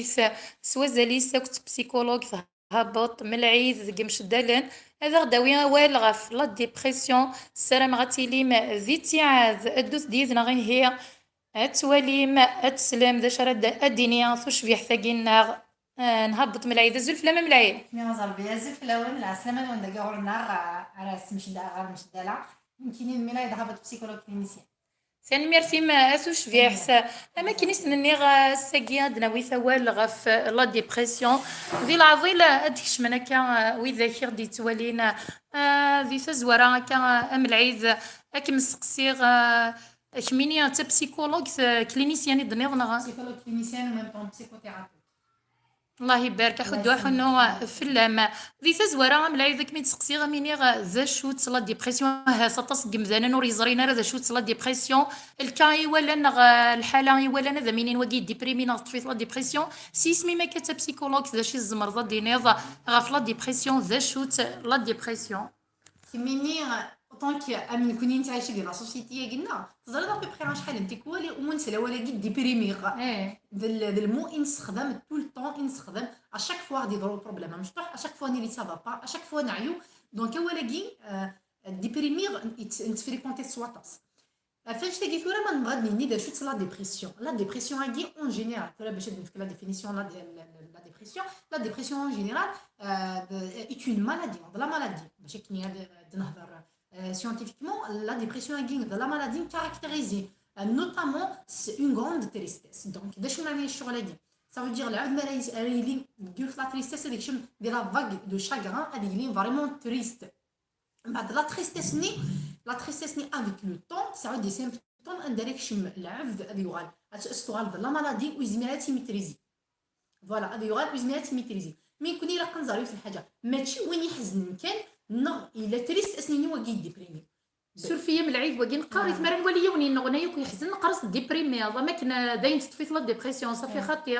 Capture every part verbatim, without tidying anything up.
s wazal-is akked psychologue, thabeḍ Melɛid deg imceddalen, ad aɣ-d-tawi awal ɣef la dépression. Ssarameɣ ad tilim di ttiɛad. Ddut-d yid-neɣ ihi, ad twalim, ad teslem d acu ara d-, ad d-tini tucbiḥt-agi-nneɣ. Ah, nhabeḍ Melɛid. Azul fell-am a Melɛid. Mi aẓerbi, azul fell-awen, lɛeslama-nwen dagi ɣur-neɣ, ah, ara s-mced-, ɣer mceddala. Nekkini d Melɛid Habeḍ, psychologue clinicien. Tanemmirt-im a tucbiḥt. Am akken i sen-nniɣ, ass-agi ad d-nawi awal ɣef la dépression. Di leɛḍil ad d-kecmen akka widak i ɣ-d-yettwalin, ah, di tazwara akka, ah, a Melɛid, ad kem-steqsiɣ, ah, kemmini d tapsikulugt, ah, clinicien i d-tenniḍ neɣ? Psychologue clinicien ou même temps psychothérapeute. Allah ibarek, aḥuddu aḥunnu fell-am. Di tazwara, a Melɛid, ad kem-id-seqsiɣ, ad m-iniɣ d acu-tt la dépression. Ahat aṭas n yemdanen ur yeẓrin ara d acu-tt la dépression. Lka i walan neɣ, eh, lḥala i walan ad am-inin wagi déprimi neɣ teṭṭef-it la dépression. S yisem-im akka d tapsikulugt, d acu i tzemreḍ ad d-tiniḍ ɣef la dépression, d acu-tt la dépression? Kemmini, autant que am nekni nettɛici di la société-agi-nneɣ, teẓriḍ à peu près acḥal n tikwal umi nesla awal-agi déprimiɣ. Eh. D l-, d le mot i nessexdam tout le temps, i nessexdam à chaque fois ɣ-d-yeḍru problème amecṭuḥ, à chaque fois nili ça va pas, à chaque fois neɛyu. Donc awal-agi, euh, déprimiɣ, nett-, nettfriquentit s waṭas. Ɣef annect-agi tura ma nebɣa ad nini d acu-tt la dépression. La dépression-agi, en général, tura bac ad nefk la définition, la dé-, la, la, la dépression, la dépression en général, euh, est une maladie, de la maladie. Bac akken ad, ad nehder, euh, scientifiquement, la dépression-agi d la maladie caractérisée, euh, notamment s une grande tristesse. Donc, d acu meɛna ccɣel-agi? Ça veut dire, lɛebd mi ara yis-, ara yili deg yiwet la tristesse, ad yekcem di la vague de chagrin, ad yili vraiment triste. Mbeɛd la tristesse-nni, la tristesse-nni avec le temps, tesɛa des symptômes anda ara yekcem lɛebd ad yuɣal, ad s-, ad s-tuɣal d la maladie ur yezmir ara ad tt-imitrizé. Voilà, ad yuɣal ur yezmir ad tt-imitrizé. Mi nekni ilaq ad nẓer yiwet n lḥaǧa, mačči win iḥeznen kan, neɣ yella triste, ad s-nini wagi déprimi. Suref-iyi a Melɛid, wagi neqqar-it, mi ara nwali yiwen yenneɣna yakk yeḥzen, neqqar-as déprimi, am akken, eh, d ayen teṭṭef-it la dépression, safi xaṭi.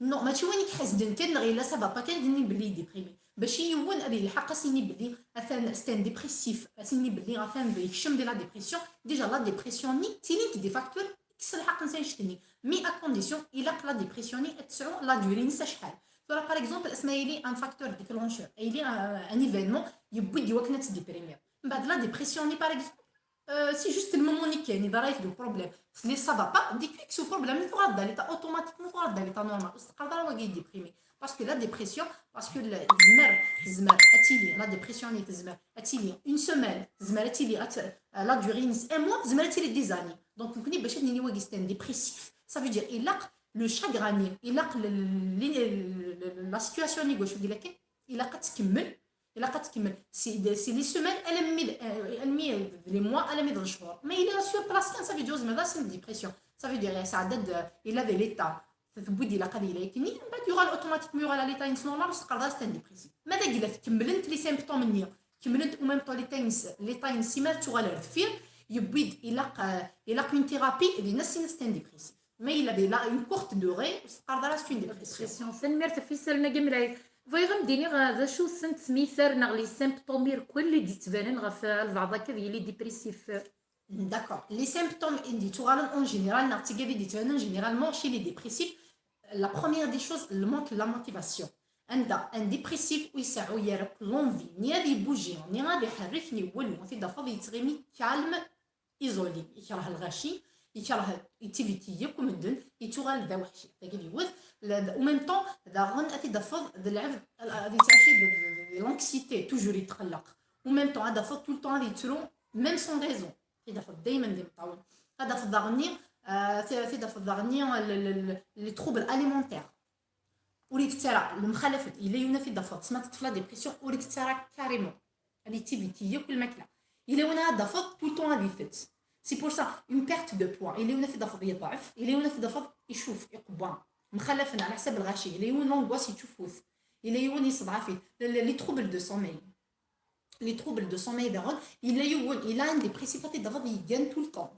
Non, mačči win i iḥeznen kan neɣ yella ça va pas kan ad nini belli déprimi. Bac i yiwen ad yelḥeq ad s-yini belli atan c'est un dépressif, ad s-yini belli atan yekcem di la dépression, déjà la dépression-nni ttilint des facteurs i yesselḥaqen s annect-nni. Mais à condition, ilaq la dépression-nni ad tesɛu la durée-nnes acḥal. Tura, par exemple, asma yili un facteur déclencheur, yili un, un événement yewwi-d i wakken ad tdéprimiḍ. Mbeɛd la dépression-nni, par exemple, euh, c'est juste le moment-nni kan, yeḍra-yak-d uproblème. Tili ça va pas, dès que yekkes uproblème-nni tuɣaleḍ d l'état, automatiquement tuɣaleḍ d l'état normal. Ur s-teqqareḍ ara wagi déprimi. Parce que la dépression, parce que la, tezmer, tezmer ad tili, la dépression-nni tezmer ad tili une semaine, tezmer ad tili, ad t-, la durée-ines un mois, tezmer ad tili des années. Donc, nekni bac ad nini wagi c'est un dépressif, ça veut dire ilaq le chagrin-nni, ilaq le, le, le, le, la situation-nni, gwacu d-, lakin ilaq ad tkemmel, ilaq ad tkemmel. C'est, c'est les semaines, alammi d, euh, alammi d les mois, alammi d lechhur. Ma yella sur place kan, ça veut dire ur tezmireḍ ara, c'est une dépression. Ça veut dire, yesɛedda-d, euh, il avait l'état. Tewwi-d ilaq ad yili akken-nni, mbeɛd yuɣal automatiquement, yuɣal à l'état-ines normal, ur s-teqqareḍ ara c'est un dépressif. Ma d agla tkemmlent les symptômes-nni, kemmlent en même temps l'état-ines, l'état-ines, simmal tuɣal ar deffir, yewwi-d ilaq, euh, ilaq une thérapie, dinna s-nini c'est un dépressif. Ma yella d la, une courte durée, ur s-teqqareḍ ara c'est une dépression. Dépression. Tanemmirt ɣef yisalen-agi a Melɛid. Bɣiɣ ad m-d-iniɣ, eh, d acu-tent tmitar neɣ les symptômes irkelli d-yettbanen ɣef, eh, lbeɛḍ akka ad yili dépressif. D'accord. Les symptômes i d-yettuɣalen en général, neɣ d tigad i d-yettbanen généralement chez les dépressifs, la première des choses, le manque de la motivation. Anda un dépressif ur iseɛɛu ara akk l'envie, ni ad ibouger, ni ad iḥerrek, ni walu, ad t-id-tafeḍ yettɣimi calme, isolé, yekreh lɣaci, yekreh activité yakk medden, yettuɣal d aweḥci. Dagi d yiwet, la, en même temps, daɣen ad t-id-tafeḍ d lɛebd, ad yettɛici d, d, d, d l'anxiété, toujours yetqelleq. En même temps, ad tafeḍ tout le temps ad yettru, même sans raison. Ad t-id-tafeḍ daymen d imeṭṭawen. Ad tafeḍ daɣen, euh, ad t-id-tafeḍ daɣen, le, le, le, les troubles alimentaires. Ur itett ara, lemxalafet, yella yiwen ad t-id-tafeḍ, tesma teṭṭef la dépression, ur itett ara carrément. Ad yettibiti yakk lmakla. Yella yiwen ad t-id-tafeḍ, tout le temps ad itett. C'est pour ça, une perte de poids. Yella yiwen ad t-id-tafeḍ yeḍɛef, yella yiwen ad t-id-tafeḍ icuf, iqewwa. Mxalafen, ɛla ḥsab lɣaci. Yella yiwen l'angoisse yettcufut. Yella yiwen yesseḍɛaf-it. Les, les, les troubles de sommeil. Les troubles de sommeil daɣen, yella yiwen, yella un dépressif ad t-id-tafeḍ yeggan tout le temps.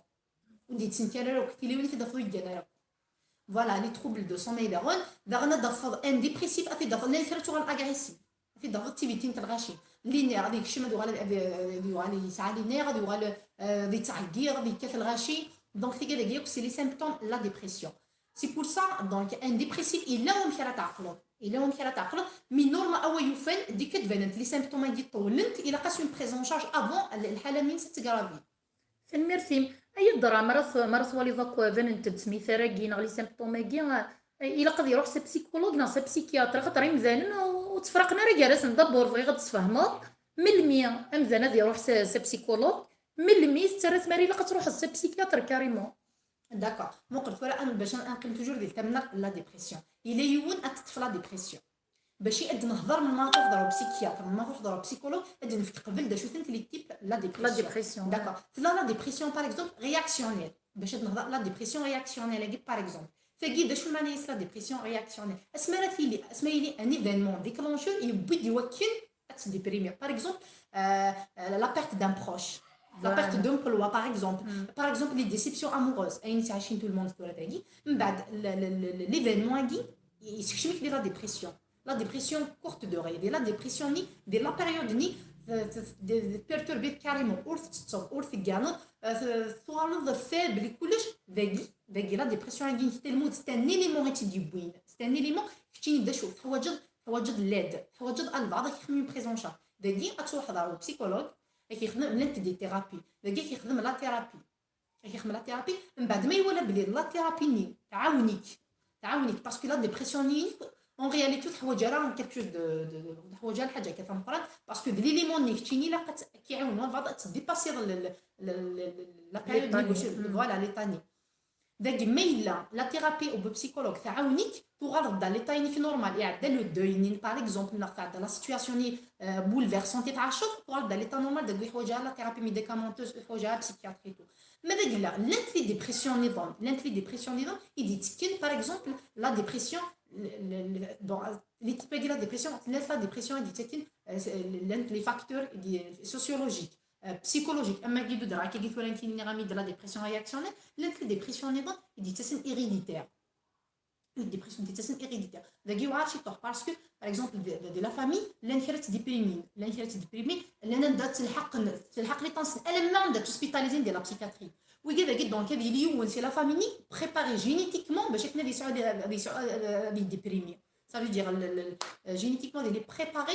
Ur d-yettenkar ara akk, yella yiwen ad t-id-tafeḍ ur yeggan ara akk. Voilà, les troubles de sommeil daɣen, daɣen ad tafeḍ un dépressif, ad t-id-tafeḍ, llan kra tuɣal agressif. Ad t-id-tafeḍ d tiviti n telɣaci. Les nerfs, ad yekcem, ad yuɣal, ad, ad yuɣal yesɛa les nerfs, ad yuɣal, euh, ad yettɛeggiḍ, ad yekkat lɣaci. Donc, tigad-agi akk, c'est les symptômes de la dépression. C'est pour ça, donc, un dépressif, yella wamek ara tɛeqleḍ. Yella wamek ara tɛeqleḍ, mais normal, awa yufan, dès que d-banent les symptômes-agi ṭewwlent, ilaq-as une prise en charge avant lḥala-nni ad tgravi. Tanemmirt-im. Ay ddra, mi ara t-, mi ara twaliḍ akk banent-d tmitar-agi neɣ les symptômes-agi, eh, ilaq ad iruḥ s psychologue neɣ s psychiatre, axaṭer imdanen ur ttefraqen ara gar-asen. D'abord, bɣiɣ ad d-tesfehmeḍ melmi amdan ad iruḥ s, s psychologue, melmi tettarra tmara ilaq ad truḥeḍ s psychiatre carrément. D'accord. Muqel tura, am-, bac ad neqqim toujours di tama n la dépression. Yella yiwen ad teṭṭef la dépression. Bac ad nehḍer melmi ara truḥeḍ ɣer psychiatre, melmi ara truḥeḍ ɣer psychologue, ad nefk qbel d acu-tent les types la dépression. La dépression. D'accord. Tella la dépression, par exemple, réactionnelle. Bac ad nehḍer la dépression réactionnelle-agi, par exemple. Tagi, d acu lmeɛna-is la dépression réactionnelle? Asmi ara tili, asmi ara yili un événement déclencheur, yewwi-d i wakken ad tdéprimiḍ. Par exemple, euh, euh, la perte d'un proche. La Voilà. Perte d'emploi, par exemple. Mm. Par exemple, les déceptions amoureuses. Ayen yettɛicin tout le monde tura tagi. Mbeɛd, le, le, le, le, l'événement-agi, yessekcem-ik di la dépression. La dépression courte durée. Di la dépression-nni, di la période-nni, euh, euh, de, de perturbé carrément. Ur tettetteḍ, ur tegganeḍ, euh, tuɣaleḍ faible, kullec. Dagi, dagi, la dépression-agi, c'est tellement, c'est un élément i tt-id-yewwin. C'est un élément, keččini d acu, teḥwaǧeḍ, teḥwaǧeḍ l'aide, teḥwaǧeḍ albaɛḍ ad k-yexdem une prise en charge. Dagi, ad truḥeḍ ɣer psychologue, ad k-yexdem, llant des thérapies. Dagi, ad k-yexdem la thérapie. Ad k-yexdem la thérapie. Mbeɛd ma iwala belli la thérapie-nni tɛawen-ik, tɛawen-ik, parce que la dépression-nni, en réalité, ur teḥwaǧ ara quelque chose de, de, de, ur teḥwaǧ ara lḥaǧa akka tameqqrant, parce que d l'élément-nni keččini ilaq ad k-iɛawen walbaɛḍ ad tdépasiḍ le, le, le, le, la période-nni, L'état-nni. Mm. Voilà, l'état-nni. Dagi, ma yella la thérapie ou psychologue tɛawen-ik, tuɣaleḍ-d l'état-inek normal, iɛedda le deuil-nni, par exemple, neɣ tɛedda la situation-nni, euh, bouleversante i tɛaceḍ, tuɣaleḍ-d l'état normal, dagi ur yeḥwaǧ ara la thérapie médicamenteuse, ur yeḥwaǧ ara psychiatre et tout. Ma dagi la, llant les dépressions niḍen, llant les dépressions niḍen i d-yettekken, par exemple, la dépression, le, le, le, bon, les types de la dépression, llant la dépression i d-yettekken, euh, c'est, llant les facteurs, euh, sociologiques, euh, psychologiques, am wagi d-udraɣ akkagi tura nekkini nniɣ-am-id la dépression réactionnelle, llant les dépressions niḍen i d-yettasen héréditaire. Une dépression d-yettasen héréditaire. Dagi yewɛer ciṭuḥ, parce que, par exemple, de, de, de la famille, llan kra ttdéprimin, llan kra ttdéprimin, llan anda ttelḥaqen, telḥaq les tensons, alamma anda ttuspitalizin di la psychiatrie. Wigi dagi, donc, ad yili yiwen si la famille-nni préparé génétiquement bac akken ad yesɛu, ad yesɛu, ad yedéprimi. Ça veut dire, le, le, le, génétiquement, il est préparé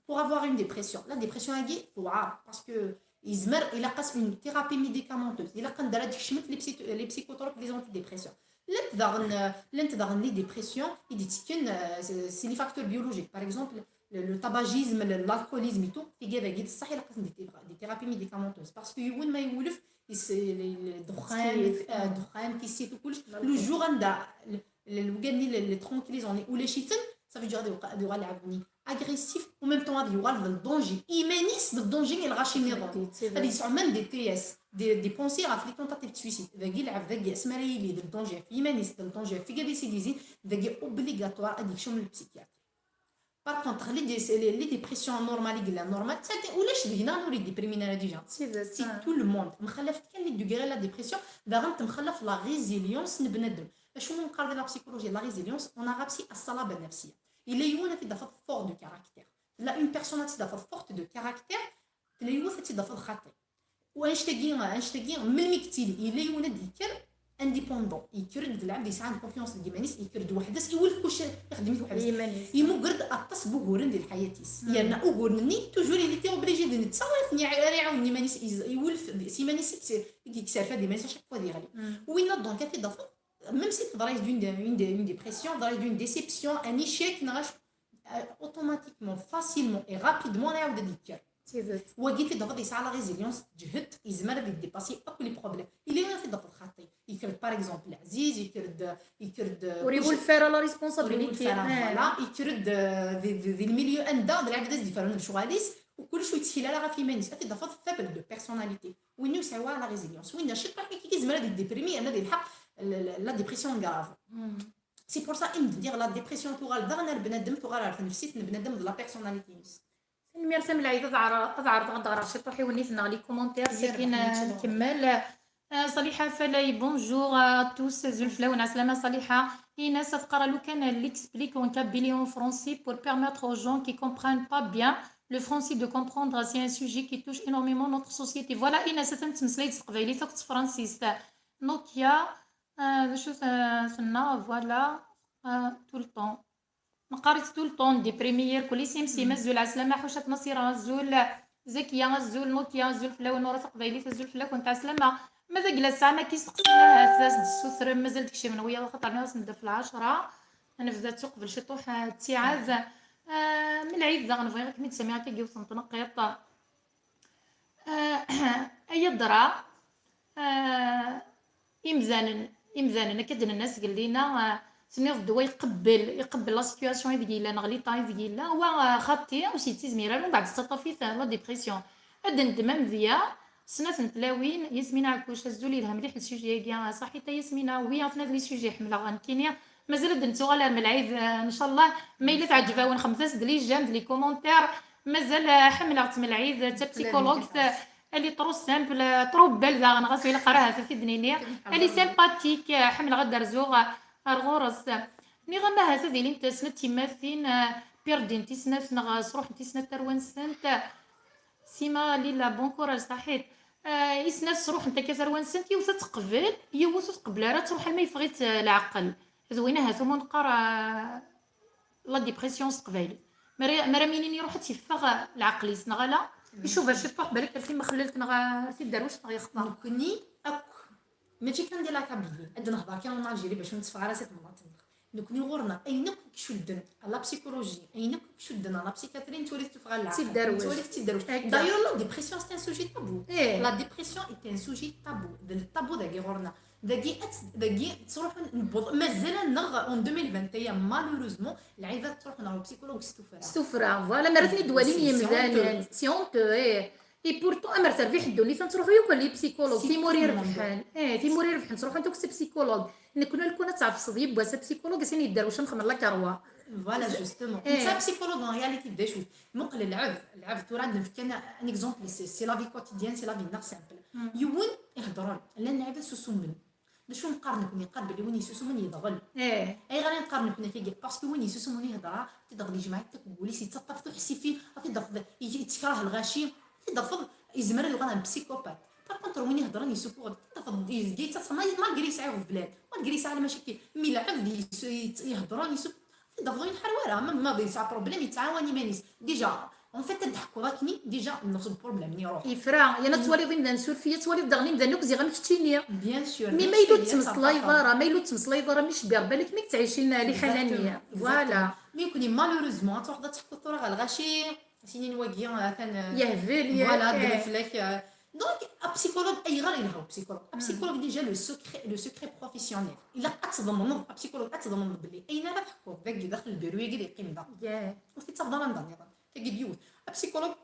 pour avoir une dépression. La dépression-agi tewɛer, parce que yezmer, ilaq-as une thérapie médicamenteuse, ilaq anda ara d-kecment les psy-, les psychotropes, les antidépresseurs. Llant daɣen, euh, llant daɣen les dépressions i d-yettekken, euh, c'est, c'est les facteurs biologiques. Par exemple, le, le tabagisme, le, l'alcoolisme et tout, tigi dagi d ṣṣeḥ ilaq-asen des, des thérapies médicamenteuses. Parce que yiwen ma yewlef, is-, le, le, ddexxan, Tissit. Euh, ddexxan, tissit u kullec, L'alcool. Le jour anda le, le, le, le, les tranquillisants, ulac-iten, ça veut dire ad yuɣal, ad yuɣal lɛebd-nni agressif, en même temps ad yuɣal d danger iman-is, d danger i lɣaci nniḍen. C'est Ad vrai. Yesɛu même des T S, des, des pensées ɣef les tentatives de suicide. Dagi lɛebd dagi asmi ara yili d danger ɣef yiman-is, d danger ɣef wigad i s-id-yezzin, dagi obligatoire ad yekcem le psychiatre. Par contre, les, dé-, les, les dépressions normales i yellan normal, ulac deg-neɣ ur yedéprimi ara déjà. C'est vrai. C'est tout le monde. Mxallafet kan les degrés la dépression, daɣen temxallaf la résilience n bnadem. Acu i neqqar di la psychologie, la résilience, en arabe c'est الصلابة النفسية. Yella yiwen ad t-id-tafeḍ fort de caractère. Tella une personne ad tt-id-tafeḍ forte de caractère, tella yiwet ad tt-id-tafeḍ xaṭi. U annect-agi, annect-agi, melmi i yettili, yella yiwen ad d-yekker indépendant, yekker-d d lɛebd yesɛan confiance deg yiman-is, yekker-d weḥd-s, iwulef kullec, ixeddem-it weḥd-s. Yiman-is. Yemmuger-d aṭas n wuguren di lḥayat-is. Mm. Yerna uguren-nni, toujours il était obligé d netta ara ten-iɛ-, ara iɛawnen iman-is, iz-, iwulef d, s yiman-is i yeks-, i yekserfad iman-is à chaque fois ad yeɣli. Mm. Winna donc ad t-id-tafeḍ, même si teḍra-yas-d une, une, une dépression, teḍra-yas-d une déception, un échec, neɣ acu, euh, automatiquement, facilement et rapidement, ara iɛawed ad yekker. Tidet. Wagi t-id-tafeḍ yesɛa la résilience, teǧhed, yezmer ad yedépassi akk les problèmes. Yella yiwen ad t-id-tafeḍ xaṭi. Yekker-d, par exemple, Aziz, yekker-d, yekker-d, Ur iwulef ara la responsabilité. Ur iwulef ara, Eh. Voilà, yekker-d, euh, di, di, di le milieu anda d lɛebd ad s-d-iferrun lecɣal-is, u kullec ur yettkel ara ɣef yiman-is. Ad t-id-tafeḍ faible de personnalité. Win ur yesɛi ara la résilience. Win ciṭuḥ kan yezmer ad yedéprimi, yerna ad yelḥeq la, la, la dépression grave. Mm. C'est pour ça i m-d-nniɣ la dépression tuɣal daɣen ar bnadem, tuɣal ar tnefsit n bnadem d la personnalité-ines. Tanemmirt am Lɛid, ad ɛer-, ad ɛerḍeɣ ad d-ɣreɣ ciṭuḥ i wennit-nneɣ les commentaires, Yir sakin, Rahman, euh, nkemmel. Euh, Saliha Falay, bonjour à tous. Azul fell-awen, ɛeslama Saliha. Ines ad qqareɣ lukan l'explique en kabyle et en français pour permettre aux gens qui comprennent pas bien le français de comprendre, c'est un sujet qui touche énormément notre société. Voilà, Ines, atan tettmeslay s teqbaylit akked tefransist. Nokia, Ah, d acu t-, tenna, voilà, ah, tout le temps. Neqqar-itt tout le temps, déprimé irkelli. Simsim, azul, ɛeslama, Ḥucat Nasira, azul, Zakiya, azul, Nokia, azul fell-awen, Nura Taqbaylit, azul fell-akent, ɛeslama. Ma d agla tesɛam akka isteqsiyen, ahat ad as-d-tessutrem, mazal tkecmem wiyaḍ, axaṭer nniɣ-asen-d ɣef lɛecṛa. Ad nebda ad tuqbel ciṭuḥ, ah, ttiɛad. Ah, m lɛid daɣen bɣiɣ ad kem-id-samiɣ akka yiwet n tneqqiṭ. Ah, ay adra, ah, imdanen, imdanen, akka d-nenna seg llina, ah, tenniḍ-d wa iqebbel, iqebbel la situation ideg yella, neɣ l'état ideg yella, wa, ah, xaṭi, ur s-yettizmir ara, umbeɛd tettaṭṭaf-it, ah, la dépression. Ad d-neddem amedya, snat n tlawin, Yasmina Ɛekkuc, azul, yelha mliḥ le sujet-agi, ah, ṣaḥit a Yasmina, oui, atna d les sujets ḥemmleɣ nekkini, mazal ad d-nettuɣal ar melɛid, ah, ncallah, ma yella teɛǧeb-awen, xedmet-as-d les j'aime, d les commentaires, mazal, ah, ḥemmleɣ-tt melɛid, d tapsikulugt, elle est trop simple, trop belle daɣen, ɣas ilaq ara ahat ad t-id-nini. Elle est sympathique, ḥemmleɣ ad d-rzuɣ ar ɣur-s. Nniɣ-am ahat ad ilint snat tyemmatin, perdint i snat neɣ sruḥent i snat tarwa-nsent. Sima Lila, bon courage, ṣaḥit. Ah, i snat sruḥent akka tarwa-nsent, yiwet ad teqbel, yiwet ur tqebbel ara, ad truḥ alma yeffeɣ-itt, ah, leɛqel. D win ahat umi neqqar, ah, la dépression s teqbaylit. Mi ara, mi ara m-inin iruḥ ad tt-iffeɣ leɛqel-is, neɣ ala? Icuba ciṭuḥ, balak ar timexlelt neɣ ar tidderwect neɣ yexḍa. Nekkni akk, mačči kan di la Kabylie, ad nehḍer kan en Algérie bac ur netteffeɣ ara si temnaḍt-nneɣ. Nekkni ɣur-neɣ ayen akk i icudden à la psychologie, ayen akk i icudden à la psychiatrie, nettwali-t tuffɣa n leɛqel, nettwali-t d tidderwect. D'ailleurs, la dépression, c'est un sujet tabou. La dépression est un sujet tabou. D le tabou dagi ɣur-neɣ. Dagi, ad tt-, dagi ttruḥun, newweḍ, mazal-aneɣ en deux mille vingt et un, malheureusement, lɛibad ttruḥun ɣer upsychologue s tuffra. S tuffra, voilà, mi ara ten-id-walin yimdanen, c'est honteux, ih. Et pourtant, amer terbiḥ ddunit, ad ttruḥu yakk les psychologues, timura irebḥen. Ih, timura irebḥen, ttruḥunt akk s psychologue. Nekni, lukan ad tɛefseḍ yiwwas apsychologue, a s-in yedderwec ad nxemmem la karwa. Voilà, justement. Netta psychologue, en réalité, d acu? Muqel lɛebd, lɛebd tura ad nefk kan un exemple, c'est, c'est la vie quotidienne, c'est la vie-nneɣ simple. Yiwen ihedren, llan lɛibad susumen. D acu neqqar nekni? Neqqar belli win yessusumen yedɣel. Ayɣer i neqqar nekni akka? Parce que win yessusumen ihedra, ad t-id-tafeḍ yejmeɛ-it akk wul-is, yettaṭṭaf tuḥsifin, ad t-id-tafeḍ yettekrah lɣaci, ad t-id-tafeḍ yezmer ad yuɣal un psychopathe. Par contre, win ihedren yessufuɣ-d, ad t-id-tafeḍ yezga yettaḍsa, ma, malgré yesɛa iɣeblan, malgré yesɛa lmacakil, mi lɛebd yessu-, yet-, ihedren yessufuɣ, ad t-id-tafeḍ ur yenḥar wara, ma, ma yesɛa problème yettɛawan iman-is. Déjà, en fait, ad d-ḥkuḍ akkenni, déjà, nneɣ s problème-nni iruḥ. Yefra, yerna ad twaliḍ imdanen surfiya, ad twaliḍ daɣen imdanen akk ziɣ am keččini. Bien sûr. Mi ma yella ur tettmeslayeḍ ara, ma yella ur tettmeslayeḍ ara, mi cebbi Rebbi, alek mi yettɛicin liḥala-nni. Voilà. Mi nekkni, malheureusement, ad truḥeḍ ad teḥkuḍ tura ɣer lɣaci, sinin wagi, atan, euh, yehbel, voilà, ddmen fell-ak, euh. Donc, apsychologue, ayɣer yelha upsychologue? Apsychologue, déjà, le secret, le secret professionnel. Ilaq ad tḍemneḍ, apsychologue, ad tḍemneḍ belli ayen ara teḥkuḍ dagi daxel lbiru-agi ad yeqqim da. Ur t-id-tafeḍ ara anda nniḍen. Tagi d yiwet. Apsychologue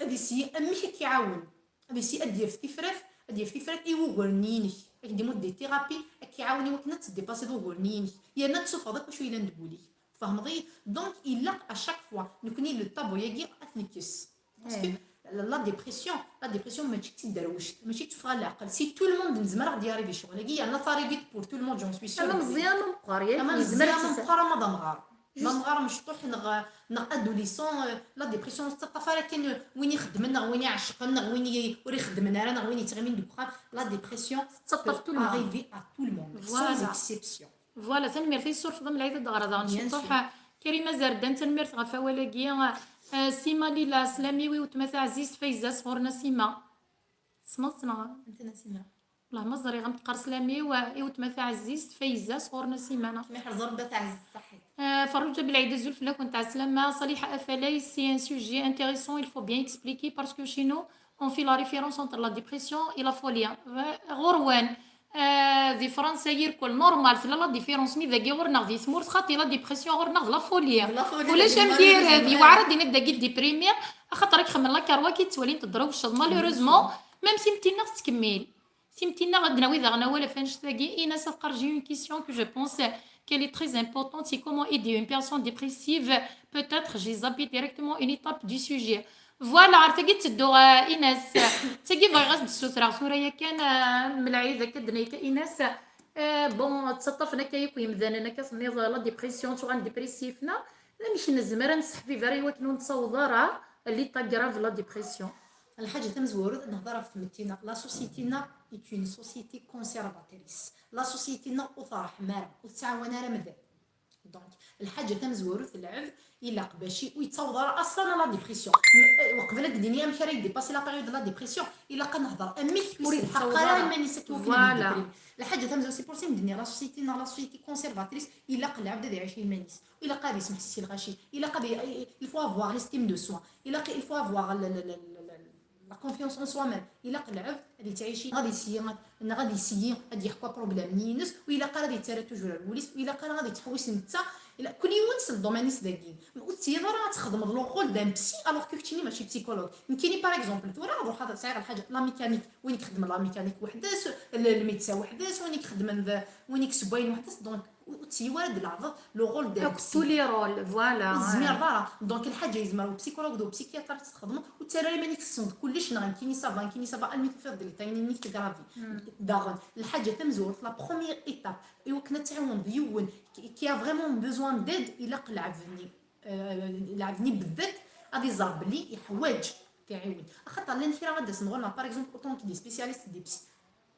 ad yessi amek ad k-iɛawen. Ad yessi ad d-yaf tifrat, ad d-yaf tifrat i wuguren-inek. Ad k-d-imudd des thérapies, ad k-iɛawen i wakken ad teddipasiḍ uguren-inek. Yerna ad tessufɣeḍ akk acu yellan deg wul-ik. Tfehmeḍ-iyi? Donc, ilaq à chaque fois, nekkni le tabou-agi ad t-nekkes. Parce que la, la dépression, la dépression mačči d tidderwect, mačči d tuffɣa n leɛqel. Si tout le monde nezmer ad ɣ-d-yarivi ccɣel-agi, yerna t'arriver pour tout le monde, j'en suis sûre. Ama meẓẓyan, ama meqqar, yak, ama meẓẓyan, ama meqqar, ama d amɣar. Ma amɣar mecṭuḥ neɣ, neɣ adolescent, euh, la dépression ur tettaṭṭaf ara kan, euh, win ixeddmen neɣ win iɛecqen neɣ win i, ur ixeddmen ara neɣ win yettɣimin deg uxxam. La dépression peut arriver à tout le monde, sans exception. Voilà, tanemmirt i yi-tessurfeḍ a Mlɛid ad d-ɣreɣ daɣen ciṭuḥ. Karima Zerdan, tanemmirt ɣef wawal-agi. Euh, Sima Lila, slamiw i weltma taɛzizt Fayza sɣur Nasima. Tessneḍ-tt neɣ? Anta Nasima? Wellah ma ẓriɣ, am teqqar slamiw i weltma taɛzizt Fayza sɣur Nasima. Neɣ? Kemm iḥrez Rebbi a taɛzizt, ṣaḥit. Euh, Ferruǧa Belɛid, azul fell-akent, ɛeslama. Saliḥa Afalay, c'est un sujet intéressant, il faut bien expliquer parce que chez nous, on fait la référence entre la dépression et la folie. Euh, ɣur-wen, euh, di Fransa irkel normal, tella la différence, mi dagi ɣur-neɣ di tmurt, xaṭi la dépression ɣur-neɣ d la folie. Ulac amgired, yewɛer ad d-iniḍ dagi déprimé, axaṭer ad k-xemmen la karwa, ki ttwalin teḍra wecceḍ, malheureusement, même timetti-nneɣ tettkemmil. Timetti-nneɣ ad d-nawi daɣen awal ɣef annect-agi, Ines ad teqqar, j'ai une question que je pense qu'elle est très importante, c'est comment aider une personne dépressive, peut-être j'ai zappé directement une étape du sujet. Voilà, ar tagi ttedduɣ, euh, Ines. Tagi bɣiɣ ad s-d-ssutreɣ tura yakan, euh, Mlɛid, akka d-nayka Ines. Euh, bon, ttaṭṭafen akka yakk yemdanen, akka tenniḍ, la dépression, tuɣal dépressif, neɣ amek nezmer ad nesseḥbiber i wakken ur nettaweḍ ara l'état grave la dépression? Lḥaǧa tamezwarut, ad nehḍer ɣef tmetti-nneɣ. La société-nneɣ Est une société conservatrice. La société-nneɣ ur tṛeḥḥem ara, ur tettɛawan ara medden. Donc, lḥaǧa tamezwarut, lɛebd ilaq bac ur yettaweḍ ara aṣlan à la dépression. M-, eh, uqbel ad d-nini amek ara yedipasi la période de la dépression, ilaq ad nehder amek ur yelḥaq ara iman-is akken ur k-id-yeddeprimi. Lḥaǧa tamezwarut, c'est pour ça i m-d-nniɣ la société-nneɣ, la société conservatrice, ilaq lɛebd ad iɛic i iman-is. Ilaq ad yesmeḥsis i lɣaci. Ilaq ad y-, il faut avoir l'estime de soi. Ilaq, il faut avoir la, la, la, la, la, la confiance en soi-même. Ilaq lɛebd ad yettɛici, ad yesyi, neɣ ad yesyi ad yeḥku apṛublem-nni-ines, ur ilaq ara ad yettarra toujours ar wul-is, ur ilaq ara ad yettḥewwis netta. Ilaq, kul yiwen s ldomaine-is dagi. Ur tettyiḍ ara ad txedmeḍ le rôle d'un psy alors que keččini mačči psychologue. Nekkini, par exemple, tura ad ruḥeɣ ad sɛiɣ lḥaǧa, la mécanique, win i ixeddmen la mécanique weḥd-s, le, le médecin weḥd-s, win i ixeddmen d, win i yessewwayen weḥd-s, donc ur tettyi ara ad tleɛbeḍ le rôle d'un psy. Tous les rôles, voilà. Ur tezmireḍ ara. Donc lḥaǧa yezmer upsychologue d upsychiatre ad tt-txedmeḍ, ur ttarra ara iman-ik tessneḍ kullec, neɣ nekkini ça va, nekkini ça va, almi tufiḍ belli ayen-nni tegravi. Daɣen, lḥaǧa tamezwarut, la première étape, i wakken ad tɛiwneḍ yiwen qui, qui a vraiment besoin d'aide, ilaq lɛebd-nni, euh, lɛebd-nni beddat ad iẓer belli iḥwaǧ tiɛiwent. Axaṭer llan kra ad d-asen ɣur-neɣ, par exemple, autant que des spécialistes, des psy.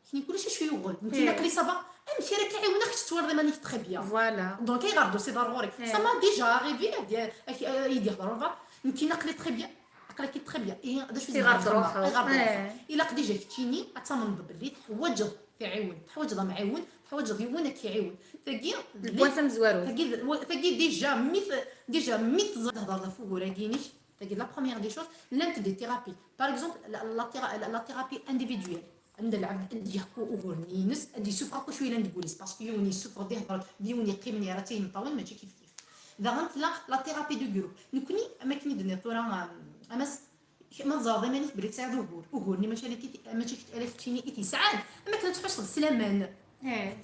Kni kullec acu yuɣen. Nekkini aql-i ça va. Amek ara k-ɛiwneɣ kečč tettwaliḍ iman-ik très bien. Voilà. Donc ayɣer d-tusiḍ ar ɣur-i? Ça m'a déjà arrivé ad y-, ad y-, ad yi-d-yehder rebɛa. Nekkini aql-i très bien. Aql-ak très bien. Ihi d acu i zemreɣ ad xedmeɣ? Ayɣer d-ruḥeɣ? Ilaq déjà keččini ad tamneḍ belli teḥwaǧeḍ tiɛiwent. Teḥwaǧeḍ amɛiwen. Teḥwaǧeḍ yiwen ad k-iɛiwen. Tagi d point tamezwarut. Tagi d, tagi déjà mi t-, déjà mi teẓriḍ, tehder ɣef wugur-agi-inek. Tagi la première des choses. Llant des thérapies. Par exemple, la, la théra-, la, la thérapie individuelle. Anda lɛebd ad d-yeḥku ugur-nni-ines, ad d-yessufeɣ akk acu yellan deg wul-is, parce que yiwen yessufeɣ-d ihder d yiwen yeqqimen yerra-tt i yimeṭṭawen, mačči kif kif. Daɣen tella la thérapie de groupe. Nekkni, am akken i d-tenniḍ tura, am, a Mass, ma teẓreḍ iman-ik belli tesɛiḍ ugur, ugur-nni mačči ala kif, mačči ala keččini i t-yesɛan, am akken ad tḥusseḍ s laman.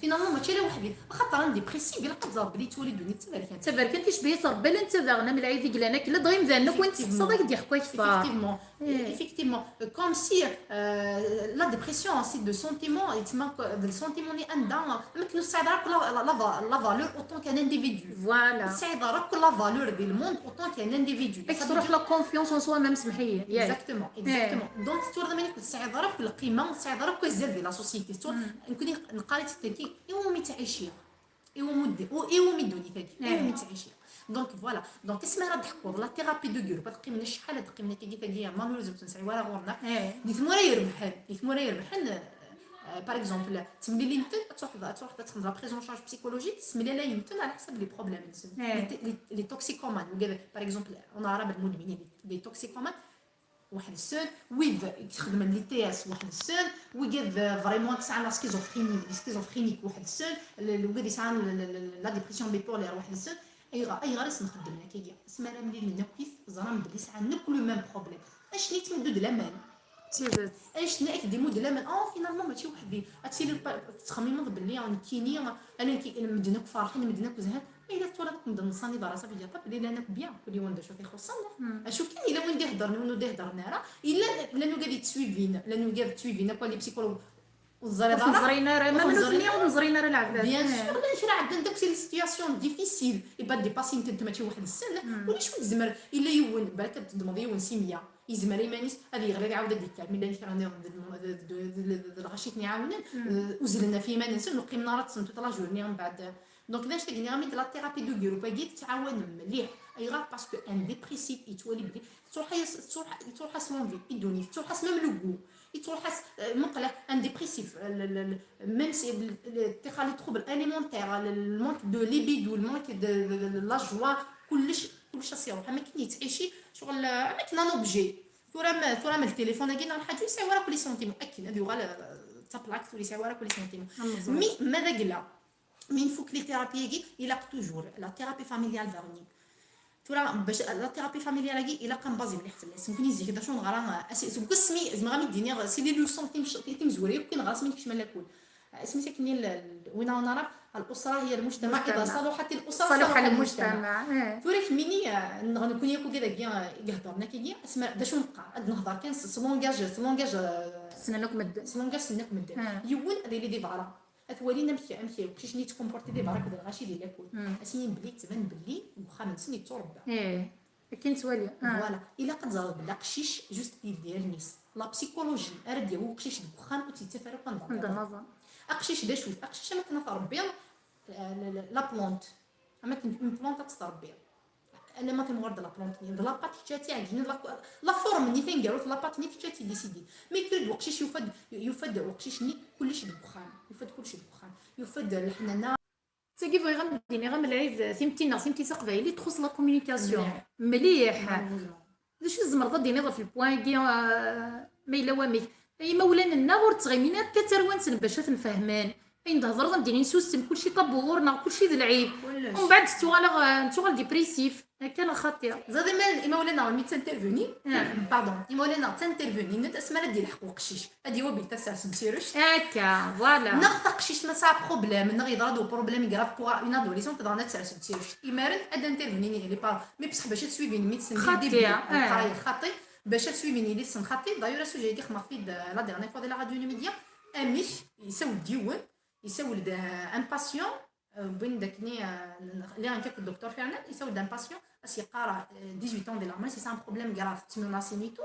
Finalement mačči ala weḥd-i, axaṭer un dépressif ilaq ad teẓreḍ belli yettwali ddunit d taberkant. D taberkant, icebbeḥ-itt Rebbi, ala netta daɣen, am lɛid i yellan akken, ladɣa imdanen akk win tessneḍ ad k-d-yeḥku akteṛ. Effectivement. Effectivement, euh, comme si, euh, la dépression, c'est de sentiments, yettma d le sentiment-nni anda, am akken ur tesɛiḍ ara akk la, la, la, la valeur autant qu'un individu. Voilà. Ur tesɛiḍ ara akk la valeur di le monde autant qu'un individu. Ad k-truḥ la confiance en soi-même, semmeḥ-iyi. Exactement, exactement. Donc, tettwaliḍ iman-ik ur tesɛiḍ ara akk lqima, ur tesɛiḍ ara akk azal di la société. Tettwaliḍ, nekkni neqqar-itt tagi, iwumi ttɛiciɣ? Iwumi d-, u-, iwumi ddunit-agi? Iwumi ttɛiciɣ? Donc, voilà. Donc, asmi ara d-teḥkuḍ la thérapie de groupe, ad qqimen acḥal, ad qqimen akkagi, tagi, malheureusement, ur tt-nesɛi ara ɣur-neɣ. Di tmura irebḥen, di tmura irebḥen, euh, par exemple, ttemlilin-ten, ad truḥeḍ, ad truḥeḍ ad txedmeḍ la prise en charge psychologique, semlalayen-ten على حسب les problèmes-nsen. Les, les, les toxicomanes, wigad, par exemple, en arabe المدمنين, les, les toxicomanes, weḥd-sen, wid i ixeddmen les T S weḥd-sen, wigad, euh, vraiment tesɛan la schizophrénie, les schizophréniques weḥd-sen, l-, l-, wigad yesɛan l-, l-, l-, la dépression bipolaire weḥd-sen. Ayɣer, ayɣer i sen-xeddmen akkagi? Asmi ara mlilen akkit, ẓran belli sɛan akk le même problème. Acni yettmuddu-d laman. D tidet. Acni ad k-d-imudd laman. Oh, finalement, mačči weḥd-i. Ad tiliḍ pa-, tettxemmimeḍ belli nekkini, ala nekk, medden akk ferḥen, medden akk zhan. Ma yella tettwaliḍ akk medden ḍsan iḍarra, ça veut dire pas belli llan akk bien, kul yiwen d acu t-ixuṣṣen. Acu kan, yella win d-iheddren, win ur d-iheddren ara. Yella, llan wigad yettsuivin, llan wigad yettsuivin akk les psychologues. Ur teẓriḍ ara. Ur ten-ẓrin ara, ma nutni ur ten-ẓrin ara lɛebad. Bien sûr, llan kra ɛeddan-d akk si les situations difficiles. Et pas dépassin-tent mačči weḥd-sen. Ulac wi yezmer, yella yiwen, balak ad teddmeḍ yiwen si meyya, yezmer iman-is ad yeɣli ad iɛawed ad d-yekker, mi llan kra nniḍen d, d, d, d, d lɣaci i ten-iɛawnen, eh, uzzlen ɣef yiman-nsen, ur qqimen ara ṭṭsen toute la journée, mbeɛd, donc, d anect-agi i nniɣ, mi d la thérapie de groupe-agi tettɛawan mliḥ. Ayɣer? Parce que un dépressif yettwali belli tettruḥ-as, tettruḥ, tettruḥ-as l'envie i ddunit, tettruḥ-as même le goût, yettruḥ-as, euh, meqqel, un dépressif, euh, le, le, le, même si le, le, ttixer les troubles alimentaires, le, le manque de libido, le manque de, de, de, de la joie, kullec, kullec as iruḥ. Am akken yettɛici, ccɣel, euh, am akken un objet. Tura m-, tura m ltéléphone-agi neɣ lḥaǧa, ur yesɛi ara akk les sentiments. Akken, ad yuɣal, euh, d taplakt, ur yesɛi ara akk les sentiments. Mi, ma d agla, mi nfuk les thérapies-agi, ilaq toujours la thérapie familiale vernis. Tura, bac la thérapie familiale-agi, ilaq un base mliḥ fell-as. Nekkni zik d acu neɣra, asi-, seg wasmi, zemreɣ ad m-d-iniɣ, si les leçons timc-, timezwura akk i neɣra asmi nekcem lakul. Asmi s akken i l-, l-, win ara nara, الأسرة هي المجتمع، إذا صلحت الأسرة صلح المجتمع. Tura kemmini, eh, neɣ nekkni akk dagi, eh, i iheddren akkagi, asma d acu neqqar, ad nehder kan s, s langage, s langage, eh, ssnen akk medden. S langage ssnen akk medden. Yiwen ad yili di beṛṛa. Ad t-walin amek, amek uqcic-nni yettkomporti di beṛṛa akked lɣaci di lakul. Ad s-yinin belli yettban belli deg uxxam-nsen yetturebba. Akken nettwali. Ah. Voilà, ilaq ad teẓreḍ belli aqcic juste yeldi allen-is. La psychologie ara d-yawi uqcic deg uxxam ur tt-yettaf ara kan d Anda maẓa. Aqcic d acu-t? Aqcic am akken ad tṛebbiḍ, euh, la- la- la plante. Am akken une plante ad tt-tṛebbiḍ. Alamma timɣur d la plante-nni, d la pâte kečč ad tt-iɛeǧǧen, la- la forme-nni taneggarut, la pâte-nni kečč ad tt-idécidin. Mi yekra-d weqcic, yufa-d, yufa-d weqcic-nni kullec deg uxxam. Yufa-d kullec deg uxxam. Yufa-d leḥnana. Tagi bɣiɣ ad m-d-iniɣ am lɛid timetti-nneɣ, timetti taqbaylit, txuṣṣ la communication. Mliḥ. D acu tzemreḍ ad d-tiniḍ ɣef le point-agi, ah, ma yella wamek? Imawlan-nneɣ ur ttɣimin ara akka ttarwan-sen bac ad ten-fehmen. Ayen d-hedreḍ ad m-d-inin susem, kulci ṭabu ɣur-neɣ, kulci d lɛib. Umbeɛd tettuɣaleɣ, ah, nettuɣal dépressif. Akka neɣ xaṭi? Ẓad imal imawlan-nneɣ mi ttinterveni, pardon, imawlan-nneɣ ttinterveni-nen asmi ara d-yelḥeq uqcic. Ad yawi belli ad sersen tirect. Akka, voilà. Neɣ taqcict ma tesɛa problème, neɣ yeḍra-d uproblème grave pour une adolescente, dɣa ad sersen tirect. Imaren ad intervenini les parents. Mais bṣeḥ bac ad suivin mi tsen dès le début, leqraya xaṭi, bac ad suivin yelli-tsen xaṭi. D'ailleurs asujet-agi xedmeɣ-t-id, euh, la dernière fois di la radio Namidia. Amek yessawel-d yiwen, yessawel-d, euh, un patient, euh, win d akkenni, euh, lliɣ nekk akked docteur Fernand, yessawel-d un patient, as-yeqqar, euh, dix-huit ans di leɛmer-is, yesɛa un problème grave, ttmenasinitu.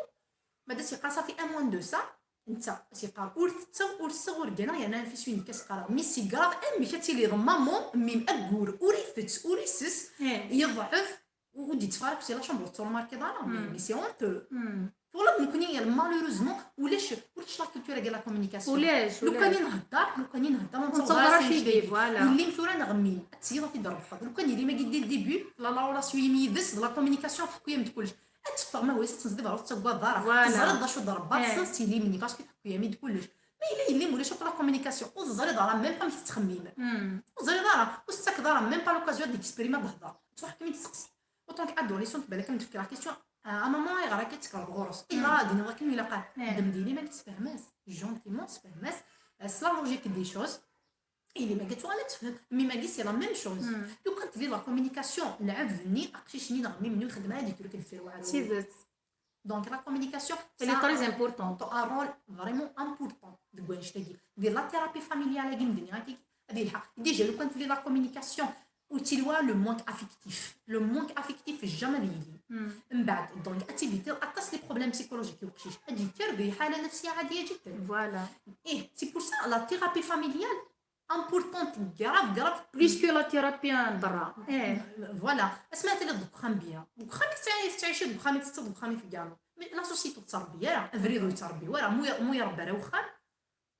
Ma d as-yeqqar ça fait un mois de ça, netta as-yeqqar ur tetteɣ, ur tesseɣ, ur gganeɣ, yerna anef-is win akka as-qqareɣ mi si grave, amek ad tiliḍ maman, mmi-m aggur, ur itett, ur isess, yeḍɛef, ur d-yettfarak si la chambre, ur tettrumarkiḍ ara, mais c'est honteux. Twalaḍ nekkni, malheureusement, ulac, ulac la culture-agi la communication. Ulac, lukan i nhedder, lukan i nhedder, ur nettaweḍ ara s anect-agi. Yelli-m tura neɣ mmi-m, ad tezgiḍ ad t-id-trebḥeḍ. Lukan yelli-m-agi dès le début, la, la relation-im yid-s, d la communication, tḥekku-yam-d kullec. Ad teffeɣ ma wis ad tnezdi beṛṛa ur tettaggadeḍ ara. Teẓriḍ d acu d Ṛebbi, tessneḍ-tt yelli-m-nni, parce que tḥekku-yam-id kullec. Ma yella yelli-m ulac akk la communication, ur teẓriḍ ara même pas amek tettxemmim. Ur teẓriḍ ara, ur s-tettakeḍ ara même pas l'occasion ad d-exprimer, ad d-tehder. Tettwaḥkem-id tesqes. Autant qu'adolescente, balak ad m-d-tefk la question, ah, a maman, ayɣer akka i d-tekkreḍ ɣur-s? Ayɣer ara d-iniḍ akken ila qal? Ddem-d yelli-m-agi, sefhem-as, gentiment sefhem-as, s la logique des choses. Yelli-m-agi ad tuɣal ad tefhem, mmi-m-agi c'est la même chose. Lukan telli la communication, lɛebd-nni, aqcic-nni neɣ mmi-m-nni ur ixeddem ara ad yetruk deffir uɛrur. D tidet. Donc la communication, elle est très importante. Un rôle vraiment important deg wanect-agi. Di la thérapie familiale-agi, mdenni ad yelḥeq. Déjà, lukan telli la communication, ur ttili wara le manque affectif. Le manque affectif jamais ad yili. Mbeɛd, donc, ad tivitiḍ aṭas les problèmes psychologiques i uqcic. Ad yekker di ḥala nafsiya ɛadiya jiddan. Voilà. Ih, c'est pour ça la thérapie familiale importante, grave, grave. Plus que la thérapie n berra. Voilà. Asmi ara tiliḍ deg uxxam bien. Deg uxxam i tettɛi-, tettɛiciḍ, deg uxxam i tetteḍ, deg uxxam i tegganeḍ. Mais la société ur tettṛebbi ara, abrid ur yettṛebbi wara, mu y-, mu iṛebba ara uxxam,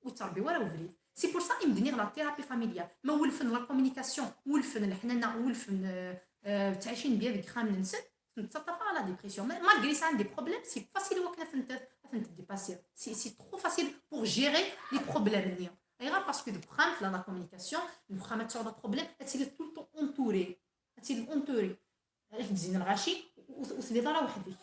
ur yettṛebbi wara ubrid. C'est pour ça i m-d-nniɣ la thérapie familiale. Ma wulfen la communication, wulfen leḥnana, wulfen, euh, euh, ttɛicin bien deg yixxamen-nsen, tettaṭṭaf ɣer la dépression. Mais malgré ça, des problèmes, c'est facile wakken ad tent-, ad tent-dépasser. C'est, c'est trop facile pour gérer les problèmes-nni. Ayɣer? Parce que deg uxxam tella la communication, deg uxxam ad tesɛuḍ problème, ad tiliḍ tout le temps entouré. Ad tiliḍ entouré. Ad ak-d-zzin lɣaci, ur, ur telliḍ ara weḥd-k.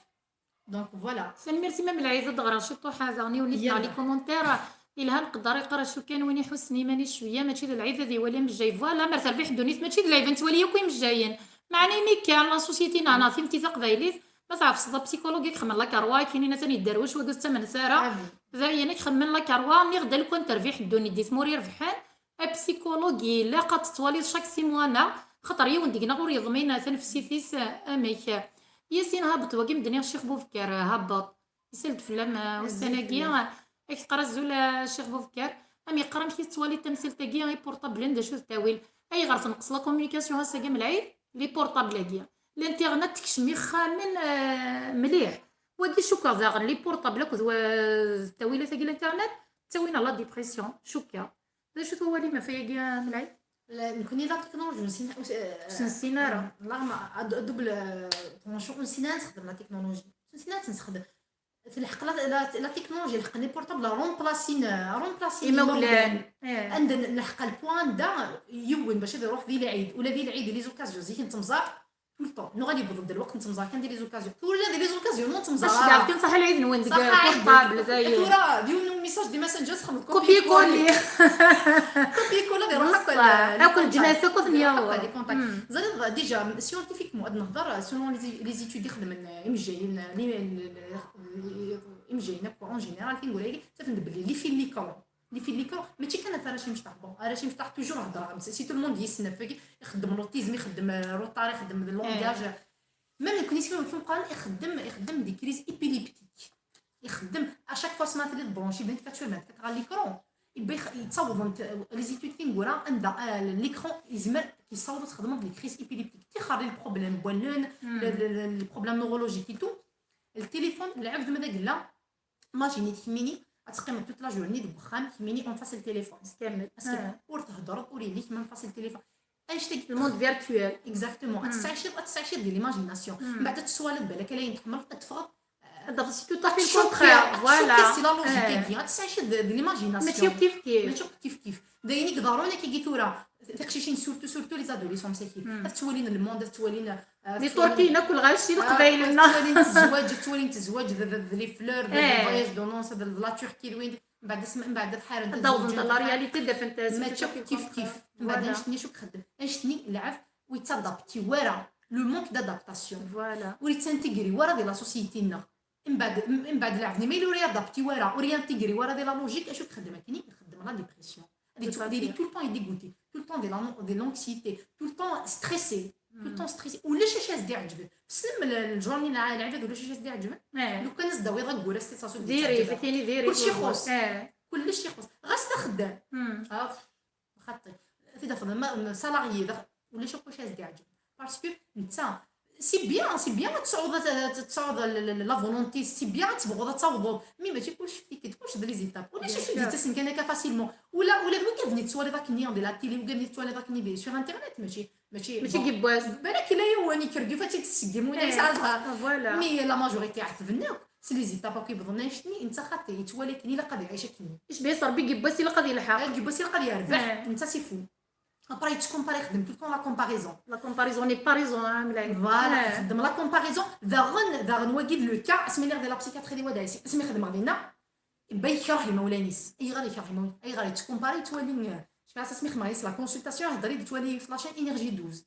Donc voilà. Tanemmirt-im a Mlɛid, ad d-ɣreɣ ciṭuḥ daɣen i wen-id-nɣer les commentaires. Yelha lqedder, yeqqar acu kan, win iḥussen iman-is cwiya, mačči d lɛib ad iwali amejjay. Voilà, mer terbiḥ ddunit, mačči d lɛib ad nettwali akk imejjayen. Meɛna imi kan la société-nneɣ neɣ timetti taqbaylit, ma tɛefseḍ apsikulug i ixemmen la karwa, akken atan yedderwec, wagi ur tettamen ara. Dayen, i ixemmen la karwa, nniɣ-d lukan terbiḥ ddunit di tmura irebḥen, apsikulug ilaq ad tettwaliḍ chaque six mois neɣ, xaṭer yiwen deg-neɣ ur yeḍmin tanefsit-is, amek. Yasin, habeṭ, wagi m-d-nniɣ Ccix Bubekar, habeṭ. Isal-d fell-am, uh, ussan-agi, uh, ak-teqqar azul, uh, Ccix Bubekar, am yeqqar amek i tettwaliḍ tamsalt-agi iportablen, d acu d ttawil? Ayɣer tenqes la communication ass-agi a Mlɛid? Les portables-agi. L'internet tekcem ixxamen, uh, mliḥ. Wagi cukkeɣ daɣen les portables akked wa-, d ttawilat-agi l'internet ttawin la dépression, cukkeɣ. D acu-t wawal-im ɣef wayagi a Mlɛid? La, nekkni la technologie ur nessin, ur s-, eh, ur s-nessin ara. La, ma, à dou-, double, eh, tranchant, ur nessin ara nessexdem la technologie. Ur nessin ara tt-nessexdem. Telḥeq la, la, la technologie, lḥeqen les portables, remplacer, eh, remplacer imawlan. Anda n-, leḥqa le point anda yiwen bac ad iruḥ di lɛid, ula di lɛid, les occasions, zik n temẓar, tout le temps. Nuɣal yewweḍ-d lweqt n temẓar kan di les occasions. Tura di les occasions, non temẓar. Bac daɣ kan ṣaḥ lɛid-nwen deg portable, dayen. Tura d yiwen n message di Messenger, txedmeḍ copier coller. Copier coller, ad iruḥ akk. Akk leǧnas akk ad ten-yaweḍ. Ẓriḍ, déjà, scientifiquement, ad nehder selon les, les études i xedmen, eh, imejjayen, eh, les, les, les, imejjayen akk, en général, tineggura-agi, ttafen-d belli les filles les cons. Les filles les cons, mačči kan ɣef arrac imecṭaḥ. Bon, arrac imecṭaḥ, toujours heddreɣ-am. Si tout le monde yessen, ɣef wagi, ixeddem l'autisme, ixeddem, euh, retard, ixeddem le langage. Même nekkni s win imeqqran ixeddem, ixeddem des crises épileptiques. Ixeddem à chaque fois ma tella branchée vingt-quatre sur vingt-quatre ɣer l'écran. Yebda yex- yettawḍent les études tineggura anda, euh, l'écran yezmer yessaweḍ ad txedmeḍ des crises épileptiques. Tixer les problèmes n wallen, le, le, le, les problèmes neurologiques et tout. Le téléphone, lɛebd ma d agella, imagine-it kemmini ad teqqimeḍ toute la journée deg uxxam, kemmini en face le téléphone. Kamel. Parce que ur theddreḍ, ur yelli kemm en face le téléphone. Annect-agi, le monde virtuel. Exactement. Ad tettɛiciḍ, ad tettɛiciḍ di l'imagination. Mbeɛd ad teswaleḍ, balak ala ayen tḥemmleḍ, ad teffɣeḍ. Ad d-tafeḍ c'est tout à fait le contraire. Voilà. C'est la logique-agi. Ad tettɛiciḍ di, di l'imagination. Mačči kif kif. Mačči kif kif. D ayen i iḍerrun akka tura. Tiqcicin, surtout, surtout les adolescents, msakit. Ad ttwalin le monde, ad ttwalin, euh, les Turkiyen akk lɣaci, Leqbayel-nneɣ. Ad ttwalin zzwaǧ, ad ttwalin zzwaǧ d, d, d les fleurs, d, d voyage de noces, d, d la Turquie, d win. Mbeɛd asmi, mbeɛd ad ḥarent ad awḍent la réalité, d afent-as mačči kif kif. Mbeɛd annect-nni acu txeddem? Annect-nni lɛeb ur yettadapti wara. Le manque d'adaptation. Voilà. Ur yettintegri wara di la société-nneɣ. Mbeɛd, mbeɛd lɛeb-nni ma yella ur yadapti wara, ur yintegri wara di la logique, acu txeddem akken? Ixeddem la dépression. Ad yettwali tout le temps dégoûté, tout le temps di la, di l'anxiété, tout le temps stressé, tout le temps stressé. Ulac acu as-d-iɛeǧben. Tessnem le, le genre-nni n lɛibad, ulac acu as-d-iɛeǧben. Lukan as-d-tawiḍ aggur, as-titaṣu diri, tini diri. Kullec ixuṣ. Kullec ixuṣ. Ɣas d axeddam. Xaṭi. Ad t-id-tafeḍ ma, ma salarié, d ax-, ulac akk wacu as-d-iɛǧeb. Parce que netta, c'est bien, c'est bien ad tesɛuḍ, ad, ad tesɛuḍ la, la, la, la volonté, c'est bien ad tebɣuḍ ad tawḍeḍ, mais mačči kullec ftik-d, kullec d les étapes. Ulac acu d-yettasen kan akka facilement. Ula, ula d wigad-nni tettwaliḍ akkenni di la télé, wigad-nni tettwaliḍ akkenni di, sur internet, mačči, mačči, mačči bon. Yiwwas. Balak yella yiwen yekker-d yufa-tt-id tseggem, win yesɛa zzher. Voilà. Mais la majorité ɛetben akk. S les étapes akk yewwḍen annect-nni, netta xaṭi, yettwali akken ilaq ad iɛic akkenni. Icbi-as Rebbi deg yiwwas ilaq ad yelḥeq. Deg yiwwas ilaq ad yerbeḥ, netta c'est fou. Après, yettcompare, ixeddem tout le temps la comparaison. La comparaison n'est pas raison, hein, Mlayen. Voilà, ixeddem la comparaison. Daɣen, daɣen wagi d le cas, asmi lliɣ di la psychiatrie di Wadayes, asmi xedmeɣ dinna, yebda yekreh imawlan-is. Ayɣer yekreh imawlan? Ayɣer yettcompare, yettwali, eh, cfiɣ asmi xedmeɣ yes la consultation, ihedder-iyi-d, yettwali f la chaîne Énergie douze.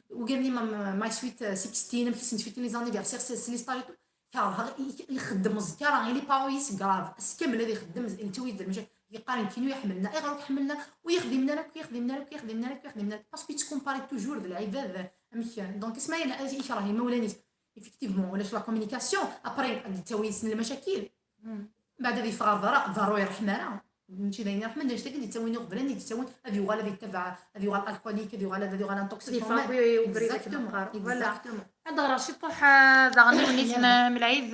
Wigad-nni ma, ma, My Sweet sixteen, amek i sen-ttfetin les anniversaires, s, s les stars et tout. Kerheɣ, i, i, ixeddem ẓkara, i les paroles-is grave. Ass kamel ad ixeddem, yettawi-d lmacakil, yeqqar nekkini ur yi-ḥemmlen, ayɣer ur k-ḥemmlen ara, ur yi-xdimen ara akk, ur yi-xdimen ara akk, ur yi-xdimen ara akk, ur yi-xdimen ara akk, parce que yettcompare toujours d lɛibad, amek, donc, isma yekreh imawlan-is. Effectivement, ulac la communication, après, ad yettawi yes-sen lmacakil. Mbeɛd ad yeffeɣ ɣer berra, berra ur iṛeḥḥem ara. Mačči d ayen iṛeḥmen, d annect-agi i d-yettawin iɣeblan, i d-yettawin ad yuɣal ad yettabaɛ, ad yuɣal alcoolique, ad yuɣal, ad yuɣal intoxiqué. Ad yeffeɣ akk i ubrid akken meqqar. Exactement. Voilà. Ad ɣreɣ ciṭuḥ, ah, daɣen i wennit n Mlɛid.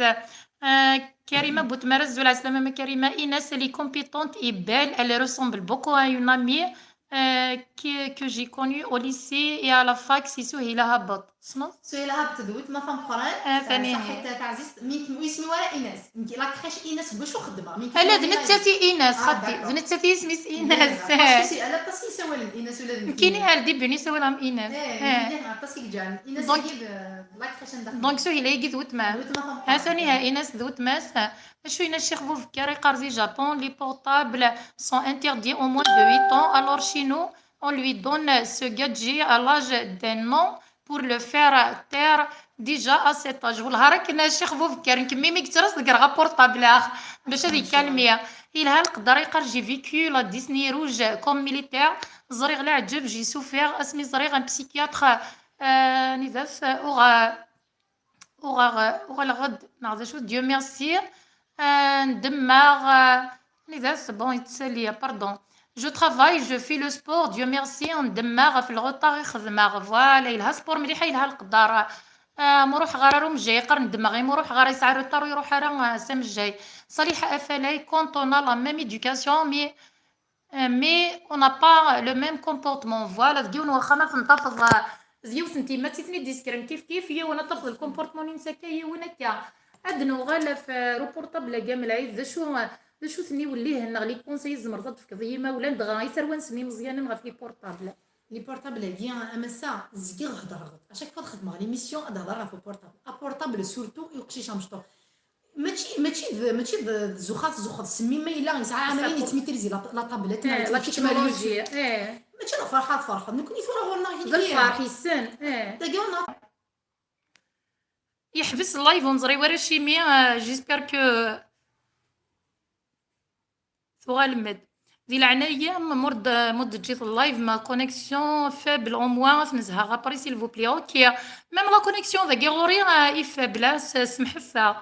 Ah, Karima Butmara, azul ɛeslama ma Karima. Ines, elle est compétente et belle, elle ressemble beaucoup à une amie, euh, que, que j'ai connue au lycée et à la fac, c'est Souheila Habet. Tessneḍ? Souheila Habet d weltma tameqqrant. Ah, tani. Saḥit taɛzizt. Mi kem-, ur yisem-iw ara Ines. Nekk la crèche Ines deg wacu xeddmeɣ. Mi kem-, ala, d nettat i Ines, ah, xaṭi. D'accord. D nettat i yisem-is Ines. D'accord. Parce que si, ala aṭas i yisawalen Ines ula d nekk. Nekkini ar début-nni sawaleɣ am Ines. Eh, eh. Aṭas i yeǧǧan. Ines donc, d la crèche anda xeddmeɣ. Donc, Souheila-agi d weltma. D weltma tameqqrant. Ha-t-an iha Ines d weltma-s. Acu yenna Ccix Bubekar, iqqar di Japon, les portables sont interdits au moins de huit ans, alors chez nous, on lui donne ce gadget à l'âge d'un an pour le faire taire déjà à cet âge. Wellah, ara akken a Ccix Bubekar, nekk mimi yettras deg rɣa portable, ax, bac ad ikalmi. Yelha leqder, iqqar, j'ai vécu la Disney rouge comme militaire, ẓriɣ leɛǧeb, j'ai souffert, asmi ẓriɣ un psychiatre, euh, anida-t, uɣ-, uɣeɣ, uɣaleɣ-d, neɣ d acu, Dieu merci, euh, ndemmeɣ, euh, anida-t, bon, yettali, pardon. Je travaille, je fais le sport, Dieu merci, ndemmeɣ ɣef lɣuṭa i xedmeɣ. Voilà, yelha sport mliḥ, yelha leqder. Ah, ma ruḥeɣ ara ar umejjay, iqqar ndemmeɣ, i ma ruḥeɣ ara yesɛa retard, ur iruḥ ara, ah, s amejjay. Saliḥa Afalay, quand on a la même éducation, mais Euh, mais on n'a pas le même comportement. Voilà, deg yiwen wexxam ad ten-tafeḍ, euh, d yiwet n tyemmat i ten-id-isekren kif kif, yiwen ad tafeḍ le comportement-ines akka, yiwen akka. Ad nuɣal ɣef, euh, le portable-agi a Mlɛid, d acu, d acu-ten iwellihen neɣ les conseils tzemreḍ ad d-tefkeḍ i yimawlan, dɣa i tarwa-nsen imeẓyanen ɣef les portables? Les portables-agi, a Massa, zgiɣ heddreɣ-d. À chaque fois xedmeɣ l'émission, ad hḍereɣ ɣef le portable. A portable, surtout, i uqcic amecṭuḥ. Mačči, mačči d, mačči d, d zuxxat, zuxxat s mmi ma yella yesɛa ɛamayen yettmitrizi la, la tablette, neɣ la technologie. Mačči d lferḥ ad ferḥeḍ. Nekkni tura ɣur-neɣ d lferḥ, yessen. Dagi ur neɣ- Yeḥbes live, ur neẓri wara acimi, euh, j'espère que tuɣalem-d. Di leɛnaya-m, mur d-, mur d-teǧǧiḍ live, ma connexion faible, au moins ad t-nezheɣ après, s'il vous plaît. Ok. Même la connexion dagi ɣur-i, euh, est faible, ah, s-, semḥet-aɣ.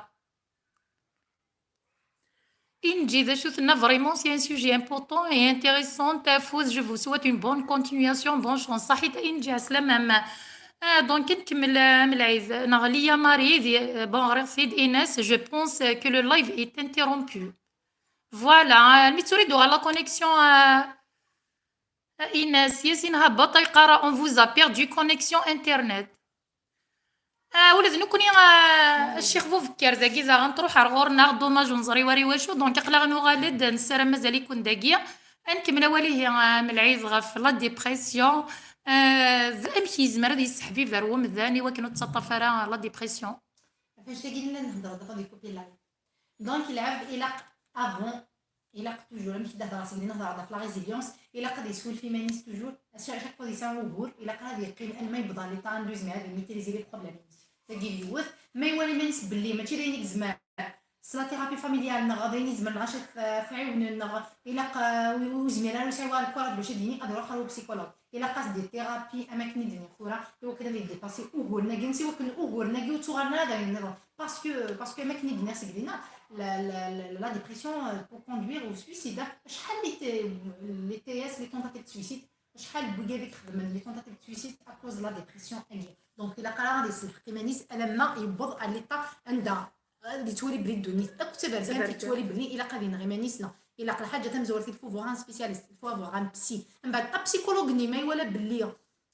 Inji, d acu tenna vraiment, c'est un sujet important et intéressant. Tafuz, je vous souhaite une bonne continuation, bonne chance. Saḥit a Inji, ɛeslama-m. Ah, donc, nkemmel, euh, am lɛid, neɣ Liya Marie, di, euh, bon, ɣriɣ-t-id, Inès, je pense, euh, que le live est interrompu. Voilà, euh, mi tt-uridu ɣer la connexion, euh, Inès, Yasin Habata yeqqar, on vous a perdu connexion internet. Ah, ula d nekkni, ah, Ccix Bubekkar dagi daɣen truḥ ar ɣur-neɣ, dommage ur neẓri wara i wacu, donc aql-aɣ nuɣal-d, nessaram mazal-iken dagi. Ad nkemmel awal ihi, ah, am lɛid ɣef la dépression. Ah, d amek yezmer ad yesseḥbib ar wemdan i wakken ur tettaṭṭaf ara la dépression? Ɣef annect-agi nella nhedder daɣ di Copy Live. Donc, lɛebd ilaq avant, ilaq toujours, amek i d-hedreɣ seg din, hedreɣ ɣef la résilience, ilaq ad yeswulef iman-is toujours, à chaque fois yesɛa ugur, ilaq ad yeqqim alma yewweḍ ɣer l'état anda ur yezmir ad ymaîtriser les problèmes-ines. Tagi d yiwet, ma iwala iman-is belli mačči d ayen i yezmer, s la thérapie familiale neɣ d ayen yezmer lɣaci ad t-, ad t-ɛiwnen, neɣ ilaq, euh, ur yezmir ara, ur yesɛi ara le courage bac ad d-yini, ad iruḥ ɣer upsychologue. Ilaq-as des thérapies am akken i d-nniɣ tura, i wakken ad yedipasi uguren-agi, nsi wakken uguren-agi ur ttuɣalen ara d ayen nniḍen. Parce que, parce que am akken i d-nniɣ seg dinna, la, la, la, la dépression, euh, peut conduire au suicide. Acḥal les T-, les T S, les tentatives de suicide, acḥal n wigad i ixedmen les tentatives de suicide à cause de la dépression-agi. Donc, ilaq ara ad yesselḥeq iman-is alamma yewweḍ à l'état anda ad yettwali belli ddunit akk d taberkant, yettwali belli ilaq ad ineɣ iman-is, neɣ ilaq lḥaǧa tamezwarut, il faut voir un spécialiste, il faut avoir un psy. Mbeɛd apsychologue-nni ma iwala belli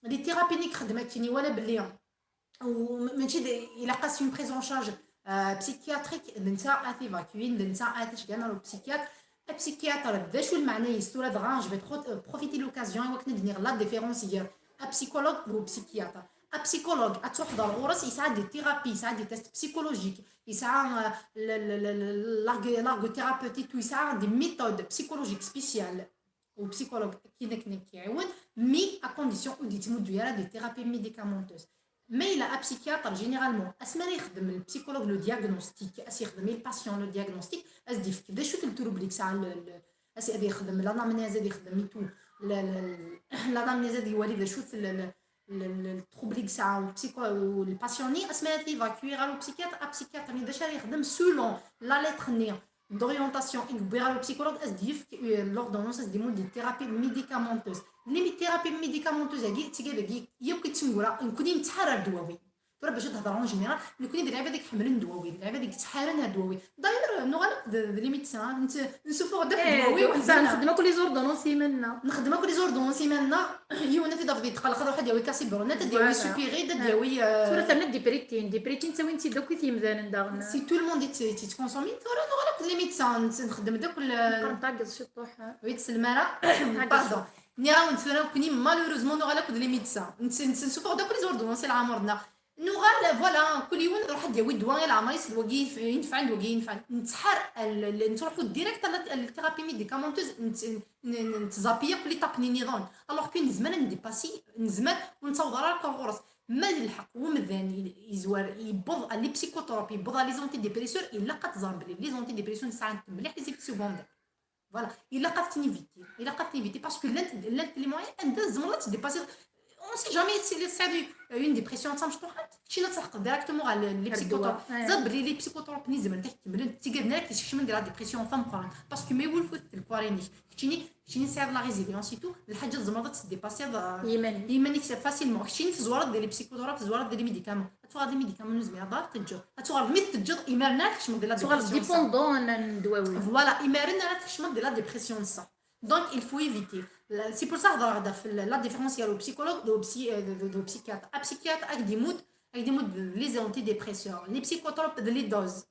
les thérapies-nni i ixeddem akken, iwala belli u-, ma-, mačči d, ilaq-as une prise en charge, euh, psychiatrique, d netta ad t-évacuer, d netta ad t-iceggen ɣer upsychiatre. Apsychiatre, d acu lmeɛna-is? Tura dɣa, je vais pro-, euh, profiter de l'occasion i wakken ad d-iniɣ la différence gar apsychologue d upsychiatre. Apsychologue, ad truḥeḍ ar ɣur-s, yesɛa des thérapies, yesɛa des tests psychologiques, yesɛa, euh, l-, l-, l-, l-, l'arg-, l'argothérapeute et tout, yesɛa des méthodes psychologiques spéciales. Upsychologue akken akken ad k-iɛiwen, mais à condition ur d-yettmuddu ara des thérapies médicamenteuses. Ma yella apsychiatre, généralement, asmi ara yexdem le psychologue le diagnostic, as yexdem i le patient le diagnostic, as d-yefk d acu-t le trouble i yesɛa le, le, as ad yexdem l'anamnèse, ad yexdem et tout, le, le, l'anamnèse, ad iwali d acu-t le, le, le, le, le trouble i yesɛa u psycho-, u le patient-nni, asmi ara t-évacuer ɣer upsychiatre, apsychiatre-nni d acu ara yexdem selon la lettre-nni d'orientation i yewwi ɣer upsychologue, as d-yefk, euh, l'ordonnance, as d-imudd des thérapies médicamenteuses. Les thérapie médicamenteuse-agi, d tigad-agi yakk i d tineggura, nekkni nettḥar ar ddwawi. Tura bac ad hedreɣ en général, nekkni d lɛibad i iḥemmlen ddwawi, d lɛibad i yettḥaren ar ddwawi. D'ailleurs, nuɣal akk d, d les médecins, nett-, nsufuɣ-d akk ddwawi, eh, nxeddem akk les ordonnances iman-nneɣ. Nxeddem akk les ordonnances iman-nneɣ, yiwen ad t-id-afeḍ yetqelleq, ad iruḥ ad yawi Cassibrone, ad yawi, voilà, Supiride, ad yawi, euh, tura terna Dipritin, Dipritin ttawin-tt-id akk i t-yimdanen daɣen. Si tout le monde i tt-, i tt-yettconsomin, tura nuɣal akk d les médecins, nett-, nxeddem-d akk le, nqerrent ɛeggeẓ ciṭuḥ. Ur yi-tsellem ara. Pardon. Nniɣ-awen tura nekkni, malheureusement, nuɣal akk d les médecins. Nett-, nett-, nsufuɣ-d akk les ordonnances i leɛmer-nneɣ. Nuɣal, voilà, kul yiwen iruḥ ad d-yawi ddwa i leɛmer-is, d wagi yif-, inefɛen, d wagi inefɛen. Nettḥar, al-, al-, nettruḥu direct à la, à la thérapie médicamenteuse, nett-, n-, n-, nettẓapi akk l'étape-nni niḍen. Alors que nezmer ad ndipasi, nezmer ur nettaweḍ ara akk ar ɣur-s. Ma d lḥeqq, wemdan i-, yezwar, yewweḍ à les psychotropes, yewweḍ à les antidépresseurs, ilaq ad teẓrem belli les antidépresseurs sɛant mliḥ les effets secondaires. Voilà, ilaq ad t-éviter. Ilaq ad t-éviter parce que llant, llant les moyens anda tzemreḍ ad tdépasser. On sait jamais si tesɛiḍ une dépression d tamecṭuḥant, keččini ad tleḥqeḍ directement ɣer les psychotropes. Ẓer belli les psychotropes-nni zemrent ad k-kemmlent, d tigad-nni ara k-yeskecmen di la dépression tameqqrant. Parce que ma iwulfut lkurin-ik, keččini, keččini tesɛiḍ la résilience et tout, d lḥaǧa tzemreḍ ad tdépasser, euh, iman-ik facilement. Keččini tezwareḍ di les psychotropes, tezwareḍ di les médicaments. Ad tuɣaleḍ les médicaments ur nezmir ara ad teǧǧeḍ. Ad tuɣaleḍ mi teǧǧeḍ, imaren ara tkecmeḍ di la dépression. Tuɣaleḍ dépendant n ddwawi. Voilà, imaren ara tkecmeḍ di la dépression n ṣṣeḥ. Donc, il faut éviter. C'est pour ça hedreɣ-d ɣef la différence gar le psychologue d le psy-, euh, d, d, d le psychiatre. Apsychiatre, ad k-d-imudd, ad k-d-imudd les antidépresseurs, les psychotropes, d les doses.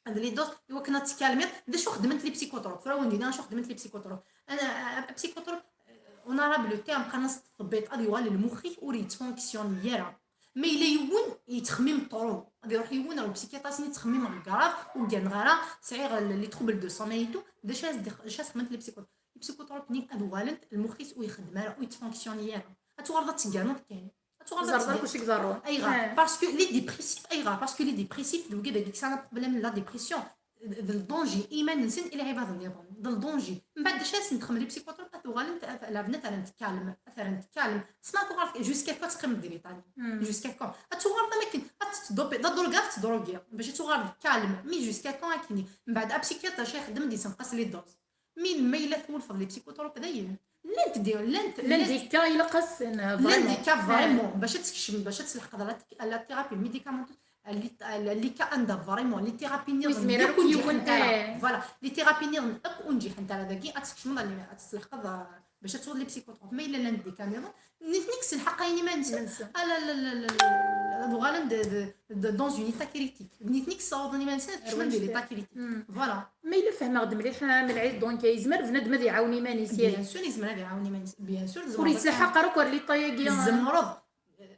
D les doses, i wakken ad tkalmiḍ. D acu xedment les psychotropes? Tura wen-d-iniɣ acu xedment les psychotropes. Ana, euh, psychotrope, euh, on arabe le terme, qqaren-as tebbiḍ, ad yuɣal lmux-ik ur yettfunctionne ara. Ma yella yiwen yettxemmim trop, ad iruḥ yiwen ar upsychiatre, as-yini ttxemmimeɣ grave, ur gganeɣ ara, sɛiɣ l-, les troubles de sommeil et tout, d acu ara s-d-, d acu ara xedment les psychotropes? Les psychotropes-nni ad uɣalent, lmux-is ur ixeddem ara, ur yettfunctionne ara. Ad tuɣaleḍ ad tegganeḍ kan. Ad tuɣaleḍ ad tegganeḍ. Ẓer akk acu i iḍerrun. Ayɣer? Eh. Parce que les dépressifs, ayɣer? Parce que les dépressifs, d wigad-agi yesɛan problème n la dépression. d ldanger i yiman-nsen i lɛibad nniḍen, d ldanger. Mbeɛd d acu ara sen-txemmem les psychotropes? Ad uɣalent, ad lɛebnat ara n-tkalm, ad ara n-tkalm. Sma tuɣal jusqu'à quand teqqimeḍ di litani? Jusqu'à quand? Ad tuɣaleḍ am akken ad tettdopi, d adruga ad tettdrugiḍ bac ad tuɣaleḍ kalm. Mi jusqu'à quand akkenni? Mbeɛd apsychiatre acu ixeddem? Ad isenqas les doses. Mi ma yella twulfeḍ les psychotropes dayen. Llant di, llant, llant des cas ilaq ad sen-, llant des cas vraiment bac ad tkecmeḍ, bac ad tleḥqeḍ la, la thérapie médicamenteuse. Li, li cas anda vraiment les thérapies nniḍen yizmer akk ur nǧiḥent ara. Voilà, les thérapies nniḍen akk ur nǧiḥent ara, dagi ad tkecmeḍ, ad tleḥqeḍ, euh, bac ad tuɣeḍ les psychotropes. Ma yella llant des cas nniḍen, nitni kksen lḥeqq-ayen iman-nsen. Ah, la, la, la, la, la, ad uɣalen de, de, de, dans un état critique. Nitni kksen iman-nsen ad kecmen di l'état critique. Voilà. Ma yella fehmeɣ-d mliḥ, a Melɛid, donc yezmer bnadem ad iɛawen iman-is. Bien sûr, yezmer ad iɛawen iman-is. Bien sûr, ur yettlaḥaq ara akk ar les cas-agi. Tzemreḍ.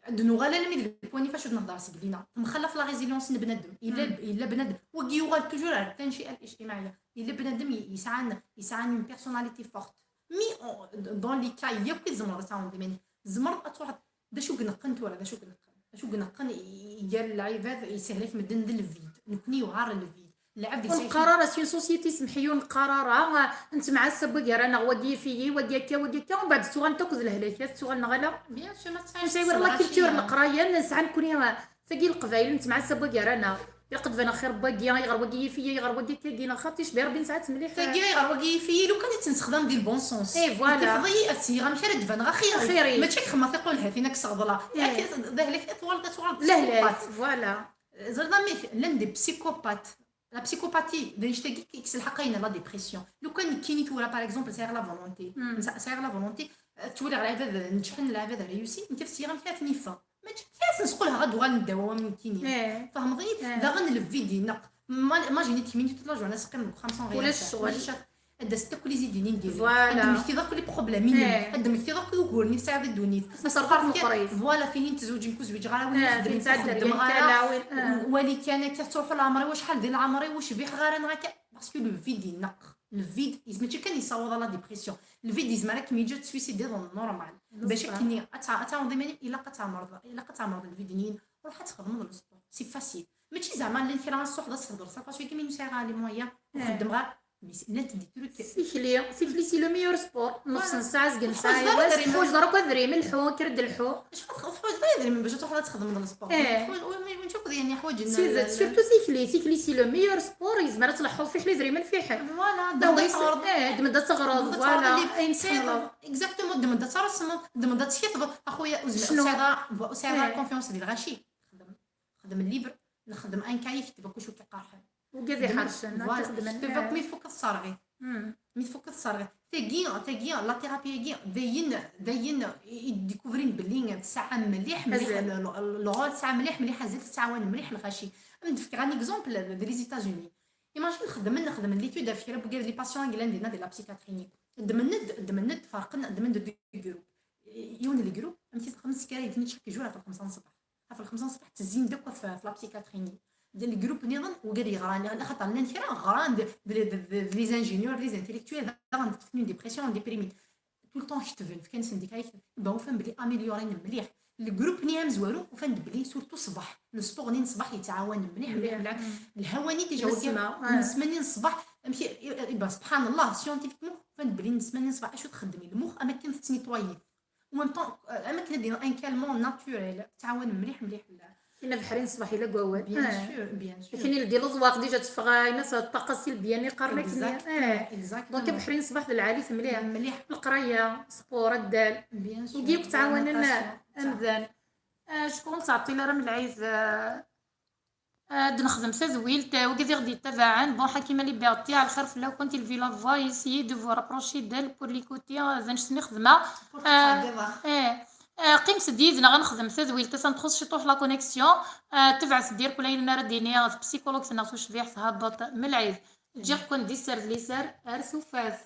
Ad nuɣal almi d le point facu d-nehḍer seg lina. Temxalaf la résilience n bnadem. Yella, yella bnadem. Wagi yuɣal toujours ar tanci al ijtimaɛiyya. Yella bnadem yesɛan, yesɛan une personnalité forte. Mais dans les cas yakk i tzemreḍ ad tɛawneḍ iman-ik. Tzemreḍ ad truḥeḍ. D acu i ineqqen tura? D acu i ineqqen? D acu i ineqqen i, i gar lɛibad, yessehlak medden d le vide. Nekni yuɛer le vide. Lɛebd yesɛa. Ur neqqar ara si une société, semmeḥ-iyi, ur neqqar ara, ah, nettemɛassa n wagar-aneɣ, wagi yif-iyi, wagi akka, wagi akka, umbeɛd ttuɣalent akk d lehlakat, ttuɣal neɣ ala? Bien sûr, ma tesɛiḍ. Ur nesɛi wara la culture n leqraya, nesɛa nekni, ah, tagi n Leqbayel, nettemɛassa n wagar-aneɣ. Ilaq ad baneɣ xir n wagi, ayɣer wagi yif-iyi, ayɣer wagi akka, agi neɣ xaṭi, cbi Rebbi nesɛa-tt mliḥ. Tagi ayɣer wagi yif-iyi, lukan i tt-nessexdam di le bon sens. Et voilà. Tifeḍ-iyi ad tt-geɣ amek ara d-baneɣ axir. Axir-i. Mačči ad xemmeɣ tiqulhatin ad k-sseɣḍleɣ. Eh. D ahlak ad tuɣaleḍ, ad tuɣaleḍ d lehlak, psychopathe. Voilà. Ẓriḍ amek llan des psychopathes. La psychopathie, d annect-agi i yekkes lḥeqq-ayen la dépression. Lukan nekkini tura, par exemple, sɛiɣ la volonté. Sɛiɣ la volonté, eh, ttwaliɣ lɛibad neǧḥen, lɛibad réussi, nekk ad sɛiɣ amek ara ten-iffeɣ. Mačči ad sen-squlheɣ ad uɣalen ddaw am nekkini. Eh. Fehmeḍ-iyi? Eh. Daɣen le vide ineqq. Ma, imagine-it kemmini toute la journée ad teqqimeḍ deg uxxam sans rien faire. Ulac ccɣel. Ad d-as-takk les idées-nni n diri. Voilà. Ad d-mmektiḍ akk les problèmes-inu. Eh. Ad d-mmektiḍ akk uguren i tesɛiḍ i ddunit. Teṣṣerfeḍ meqqrit. Voilà, tihin tezweǧ, nekk ur zwiǧeɣ ara, win ixeddmen ur xeddmeɣ ara. Wali kan akka, tettruḥu leɛmer-iw, acḥal di leɛmer-iw ur cbiḥeɣ ara neɣ akka. Parce que le vide ineqq. Le vide, mačči kan yessawaḍ à la dépression. Le vide yezmer ad kem-yeǧǧ ad teswisidiḍ normal. Bac akken ad tɛawneḍ iman-im, ilaq ad tɛemmreḍ, ilaq ad tɛemmreḍ le vide-nni. Ruḥ ad txedmeḍ le sport. C'est facile. Mačči zeɛma llan kra ṣṣuḥ d as-thedreḍ, c'est parce que imi ur sɛiɣ ara les moyens, ur xeddmeɣ ara. Mais llant des trucs. Tikli, tikli c'est le meilleur sport. Nefs n ssaɛa, zgen ssaɛa i wass, teḥwaǧeḍ ara akk adrim, lḥu, kker-d lḥu. Acḥal teḥwaǧeḍ ara idrimen bac ad truḥeḍ ad txedmeḍ le sport? Eh. Win akk d yani ḥwaǧen. Surtout tikli, tikli c'est le meilleur sport, yezmer ad tleḥḥuḍ fiḥel idrimen fiḥel. Voilà, ddem-d ad teɣreḍ. Eh, ddem-d ad teɣreḍ, voilà, ayen tḥemmleḍ. Exactement, ddem-d ad tṛesmeḍ, ddem-d ad tketbeḍ. A xuya, ur tesɛiḍ ara confiance di lɣaci. Xdem, xdem livre, nexdem un cahier, kteb akk acu k-iqerḥen. Ugad iḥercen, ad txedmen. Kteb akk mi tfukkeḍ tserɣit. Mi tfukkeḍ tserɣit. Tagi, tagi, la thérapie-agi, d ayen, d ayen i d-découvrin belli tesɛa mliḥ, mliḥ, le rôle tesɛa mliḥ, mliḥ azal, tettɛawan mliḥ lɣaci. Am d-fkeɣ un exemple de les États-Unis. Imagine xedmen, xedmen l'étude ɣef kra n wigad, les patients i yellan dinna di la psychiatrie-nni. Ddmen-d, ddmen-d, ferqen, ddmen-d du groupe. Yiwen le groupe, amek i txedmen, s kra yetni chaque jour ɣef lxemsa n ṣṣbeḥ. Ɣef lxemsa n ṣṣbeḥ ttezzin-d akk ɣef, ɣef la psychiatrie-nni. D le groupe nniḍen, wigad yeɣran, axaṭer llan kra ɣran d, d, d les ingénieurs, d les intellectuels, daɣen ṭṭfen une dépression, déprimés. Tout le temps ketben, fkan-asen des cahiers, ben, ufan belli améliorin mliḥ. Le groupe-nni amezwaru, ufan-d belli surtout ṣṣbeḥ, le sport-nni n ṣṣbeḥ yettɛawan mliḥ, mliḥ, mliḥ. Lhawa-nni déjà, nesma, nesma-nni n ṣṣbeḥ, amek i, i, ben, subḥan Allah, scientifiquement, ufan-d belli nesma-nni n ṣṣbeḥ acu txeddem i lmux, am akken tettnitwayiḍ. En même temps, euh, am akken ad d-iniɣ un calmant naturel, tettɛawan mliḥ, mliḥ. Kina beḥri n ṣṣbeḥ ila deg wawal. Bien sûr, bien sûr. Akken i ldi leẓwaq, déjà teffeɣ, ayen ṭṭaqa silbiya-nni qqaren akken. Exactement, exactement. Donc beḥri n ṣṣbeḥ d lɛali-t mliḥ. Mliḥ. Leqraya, sport, addal. Bien sûr. Wigi akk ttɛawanen amdan. Ah, cukkeɣ ur nettɛeṭṭil ara Melɛid, ah, ad nexdem tadwilt, ah, wigi i ɣ-d-yettabaɛen. Bon, Ḥakima Liberté, ɛelxir fell-akent, il vit la voix, essayez de vous rapprocher d'elle pour l'écouter, ah, d annect-nni xedmeɣ. Pour, ah, ttɛeddiḍ. Eh, ah, qqimet-d yid-neɣ ad nexdem tadwilt, ass-a txuṣṣ ciṭuḥ la connexion, ah, tebɛet-d irkul ayen ara d-iniɣ, tpsikulugt-nneɣ tucbiḥt, thabbeḍ, Melɛid. Ǧǧiɣ-ken di sser d liser, ar tufat.